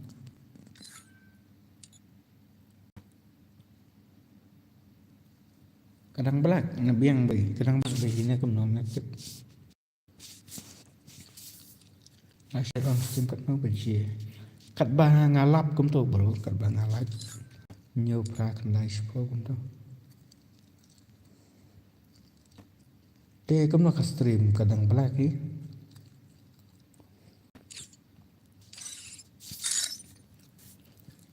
Ka dang blak nga biang bai ka dang blak bai hina kumno nga tip. Nga shait on stream katno ban share. Katba nga lap kumto bro, katba nga lap. Hynñiew phra khyndai shiphew kumto. Te kumno ka stream ka dang blak hi.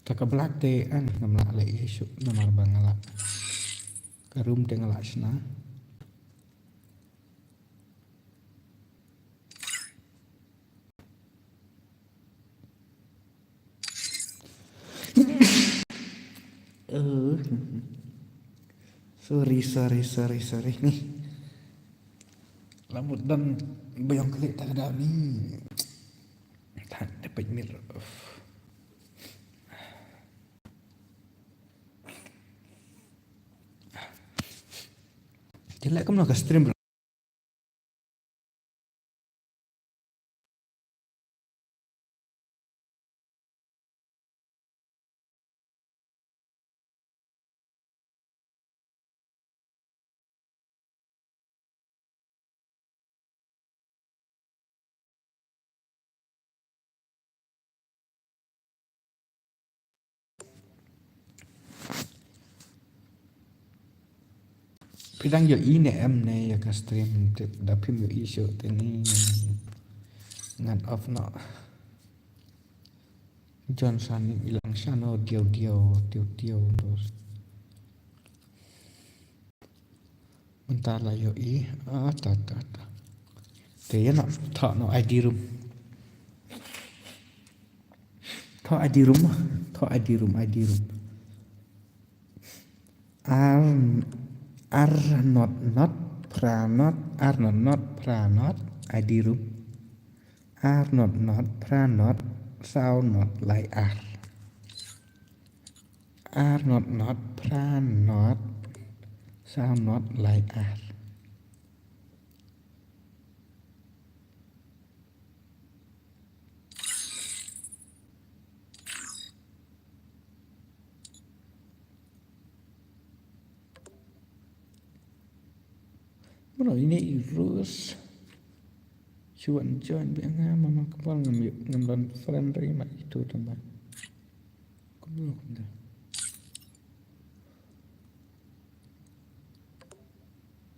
Te ka blak te an ngam lah leh ïa shuh namar ba nga lah ka room te nga lah shna. Oh. Sorry, sorry, sorry, sorry ni. Lamut dan bayang klik tak ada ni. Tak dapat mir. Jelek kamu nak stream bro. Phi dang ïohi ne em ne ïa ka stream tip da phim ïohi shuh te ni ngan off noh. Jon sani ilang shano diaw diaw diaw diaw dos. Mynta la ïohi. Ah, ta, ta, ta. Te ïa noh, thoh noh I D room. Thoh I D room, thoh I D room, I D room. Ar, ar not not, phra not, ar not not, phra not, I D room. Ar not not, phra not, saw not, lai ar. Ar not not, phra not, saw not, lai ar. Bro, ini Irus. Chuan join bi nga mama kepal ngam yuk ngam don friend ri ma itu tamba. Kumno kumno.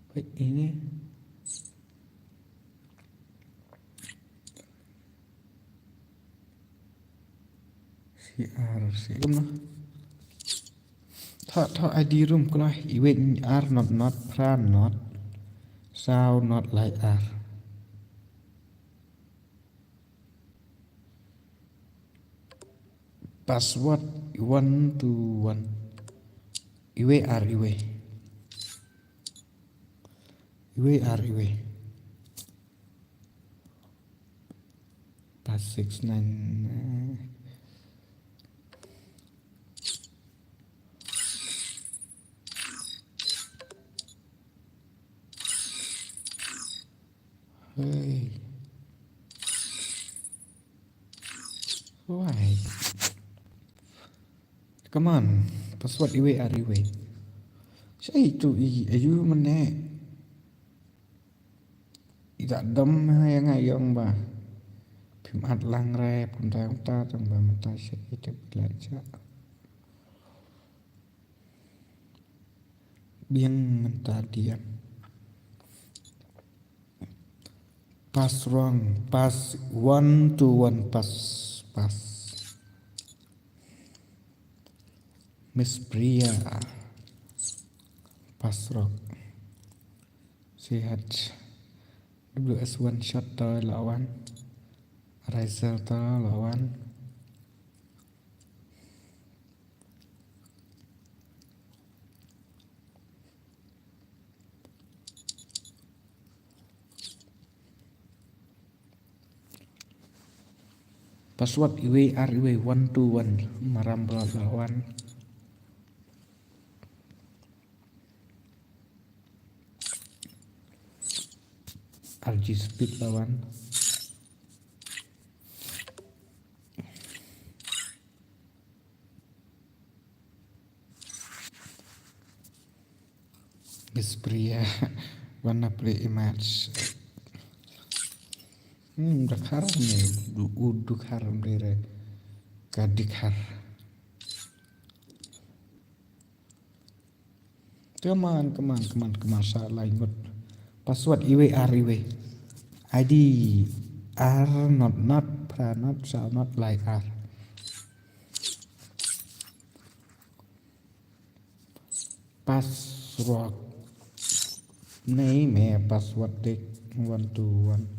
Baik ini. C R C kumno. Thoh thoh I D room kumno iwei ar not not phra not. Saw not lai ar. Password one two one. Iwei ar iwei. Iwei ar iwei. Pass six nine. Hey. Why? Come on, password iwei ar iwei. Shaei tu i ayu mane. I da dom ha ïa nga ïong ba phim at lang re pun ta ta tang ba mynta shaei te phi la ja. Biang mynta diam. Pass wrong, pass one to one, pass, pass. Miss Priya, pass wrong. C H W S one shot to lawan. Riser to lawan. Password iwei ar iwei one two one. Maram bro lawan. R G speed lawan. Miss Priya, wanna play a match. Hmm, Dakhar ne, du, u Dukhar mrere. Ka Dikhar. Come on, come on, come on, come on, sa lai ngut. Password iwei ar iwei. I D ar not not pra not sa not lai ar. Password. Nei me password dik one two one.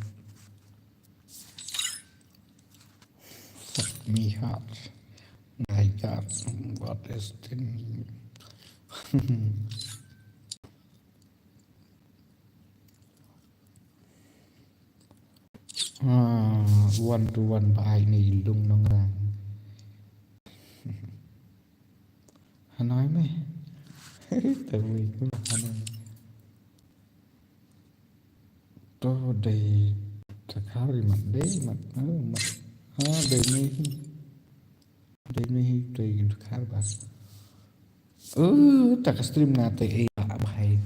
Fuck me hard. My God, what is the Ah, one to one ba ai ni lung nong rang. Hanoi me. Tawi ku Hanoi. To dei Dakhar mat dei mat. Ah, mat. Ah, dei ni. Dei ni dei Dakhar ba. Uh, ta ka stream na te eh ba hai.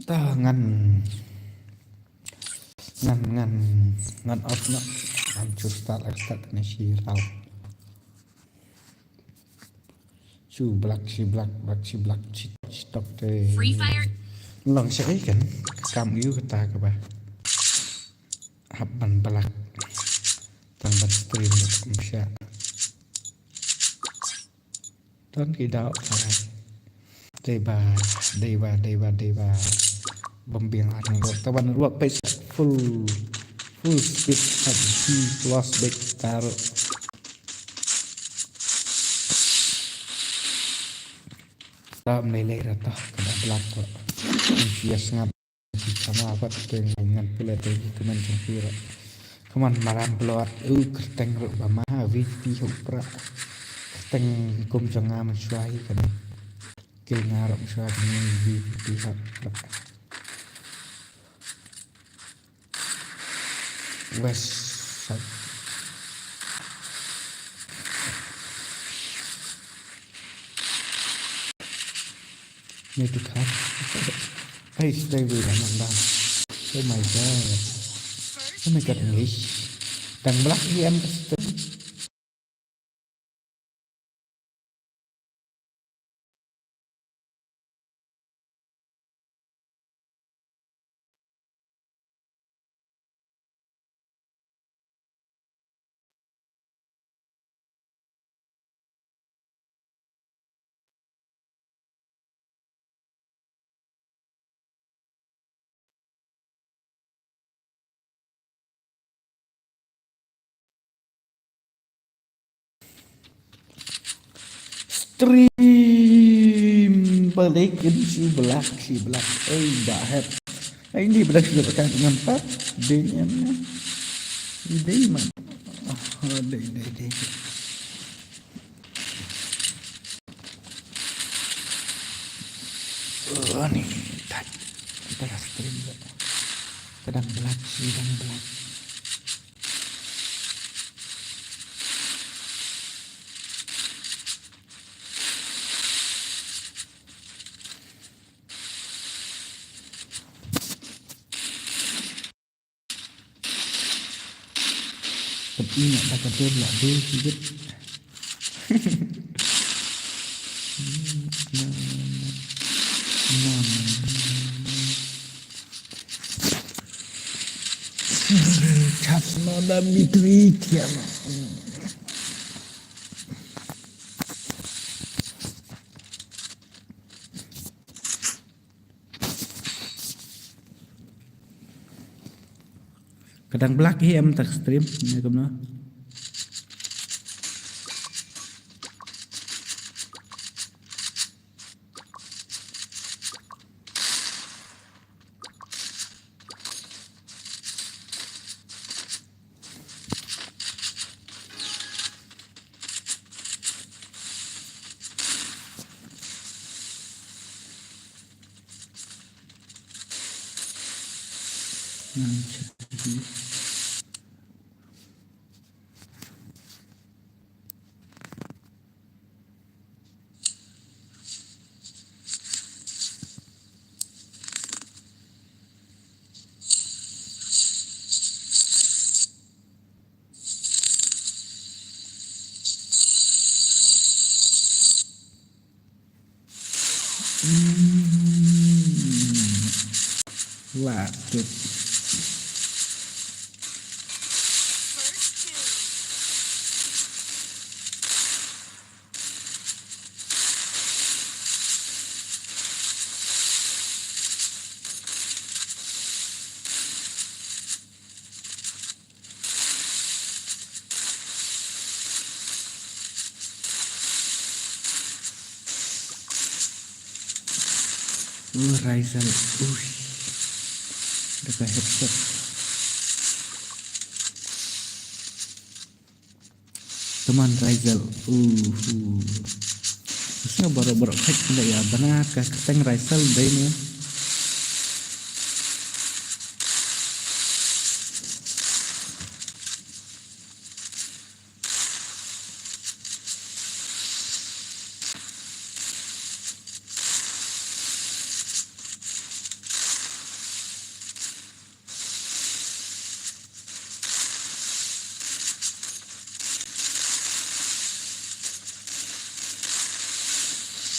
Ta ngan ngan ngan ngan off na. Ngan chu start ak start ne shi rau. Chu blak shi blak blak shi blak shi tok shi tok te. Free Fire. Long shaei kan kam ïu kata kaba. Hap ban blak. Tang ban stream kum sha. Don ki dau. Dei ba, dei ba, dei ba, dei ba. Bom biang ar nang ruak. Taban ruak page full, full speed hap di close back taruh. Ram lei lei rata kena belak kok. Yes ngap. Sama apa tu ngan pula tu di teman jong kira. Keman maram pelot u kerteng ruk bama V P huk pra. Kerteng kum jong nga mensuai kena. Kil ngarok shuwa kini V P hap. West side. Ni tu kan. Hey, stay with me, man. Oh my God. Oh my God, English. Tang belak ni em custom. Stream balik in si belak si belak. Ei ba het. Ei ni belak si belak kan ngam pat. Dei ni em ni. Dei man. Ah, dei dei dei. Oh, ni tak. Kita stream. Ka dang black, ka dang black. Ka i na da ka dur la dei ki jit. No, no, no. No, no, no, no. Chap no da bitui kiam. Ka dang black hi em tak stream ne kumno. Last hit. Uh, Raisal. Ush. Da ka headshot. Teman Raisal. Uh, uh. Sna baroh baroh khat kena ya bana ka keteng Raisal dai ne.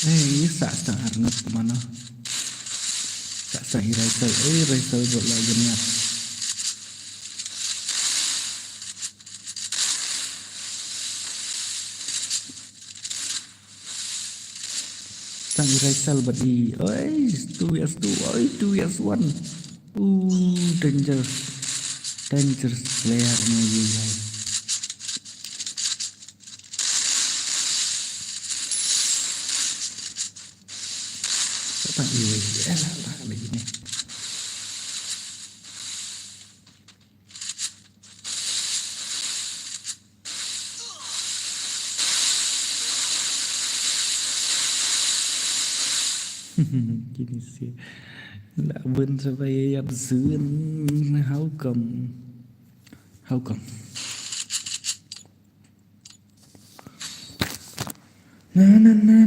Eh, sa sa arnat mana. Sa sa i Raisal, eh, Raisal bot la jeniat. Tang i Raisal bad i. Oi, two versus two. Oi, two versus one. Uh, danger. Dangerous player ni, ye, ye. Tang i wei. Eh, la, la, la, ini. Kini si la bun sa ba ïa ïap zun. How come? How come? Na, na, na.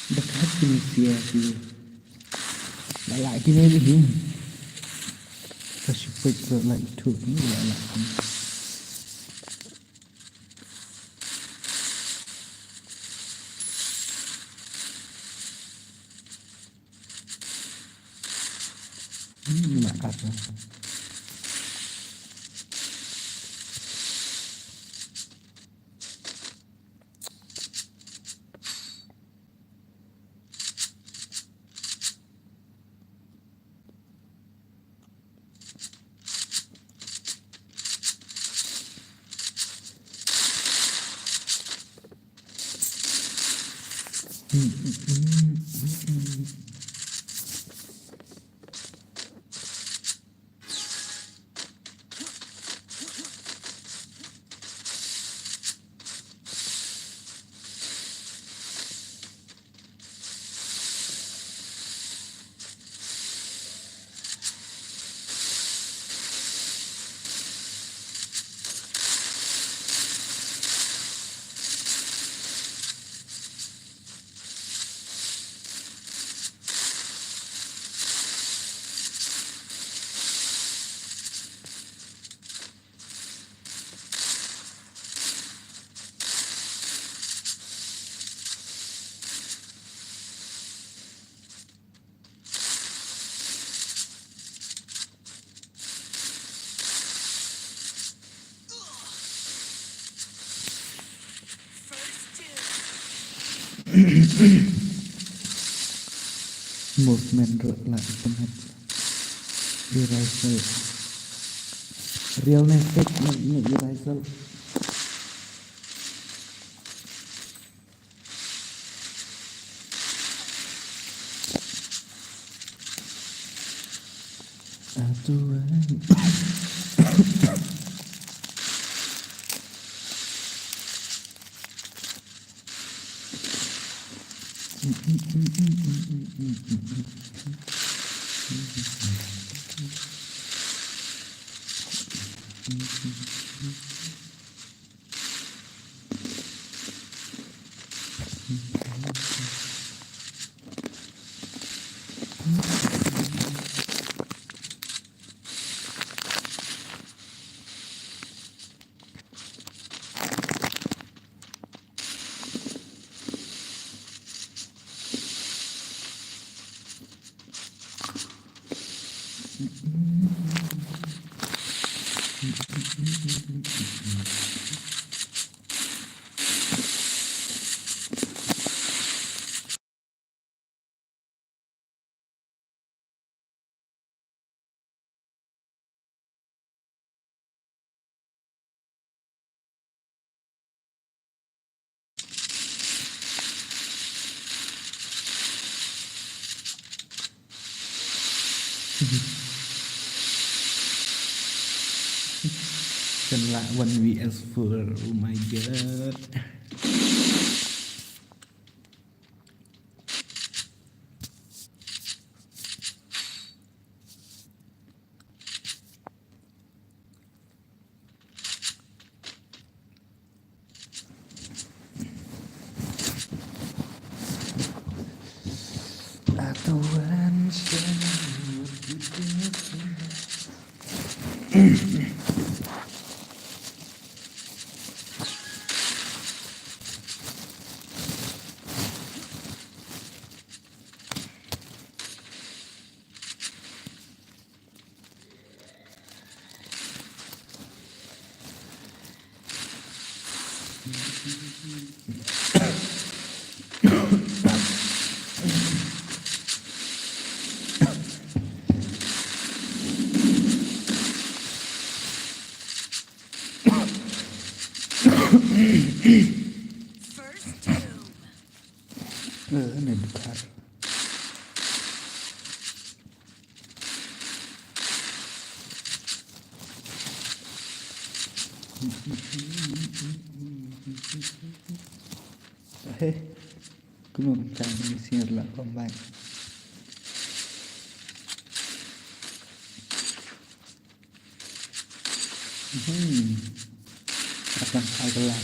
Ba ka hap kine sia ki. Ba la kine ni hi. Ka shu peit ka la ithuh ni la la. Hmm, la kat. Movement ruh la internet. Eraser. Real ne fake ne, ne eraser. Atuan. Kan lah one V S four. Oh my god. Atuan shen. First doom. Eh, ne bukhar. Hei, kumno kan ni senior la combine. Hmm. Akan agla.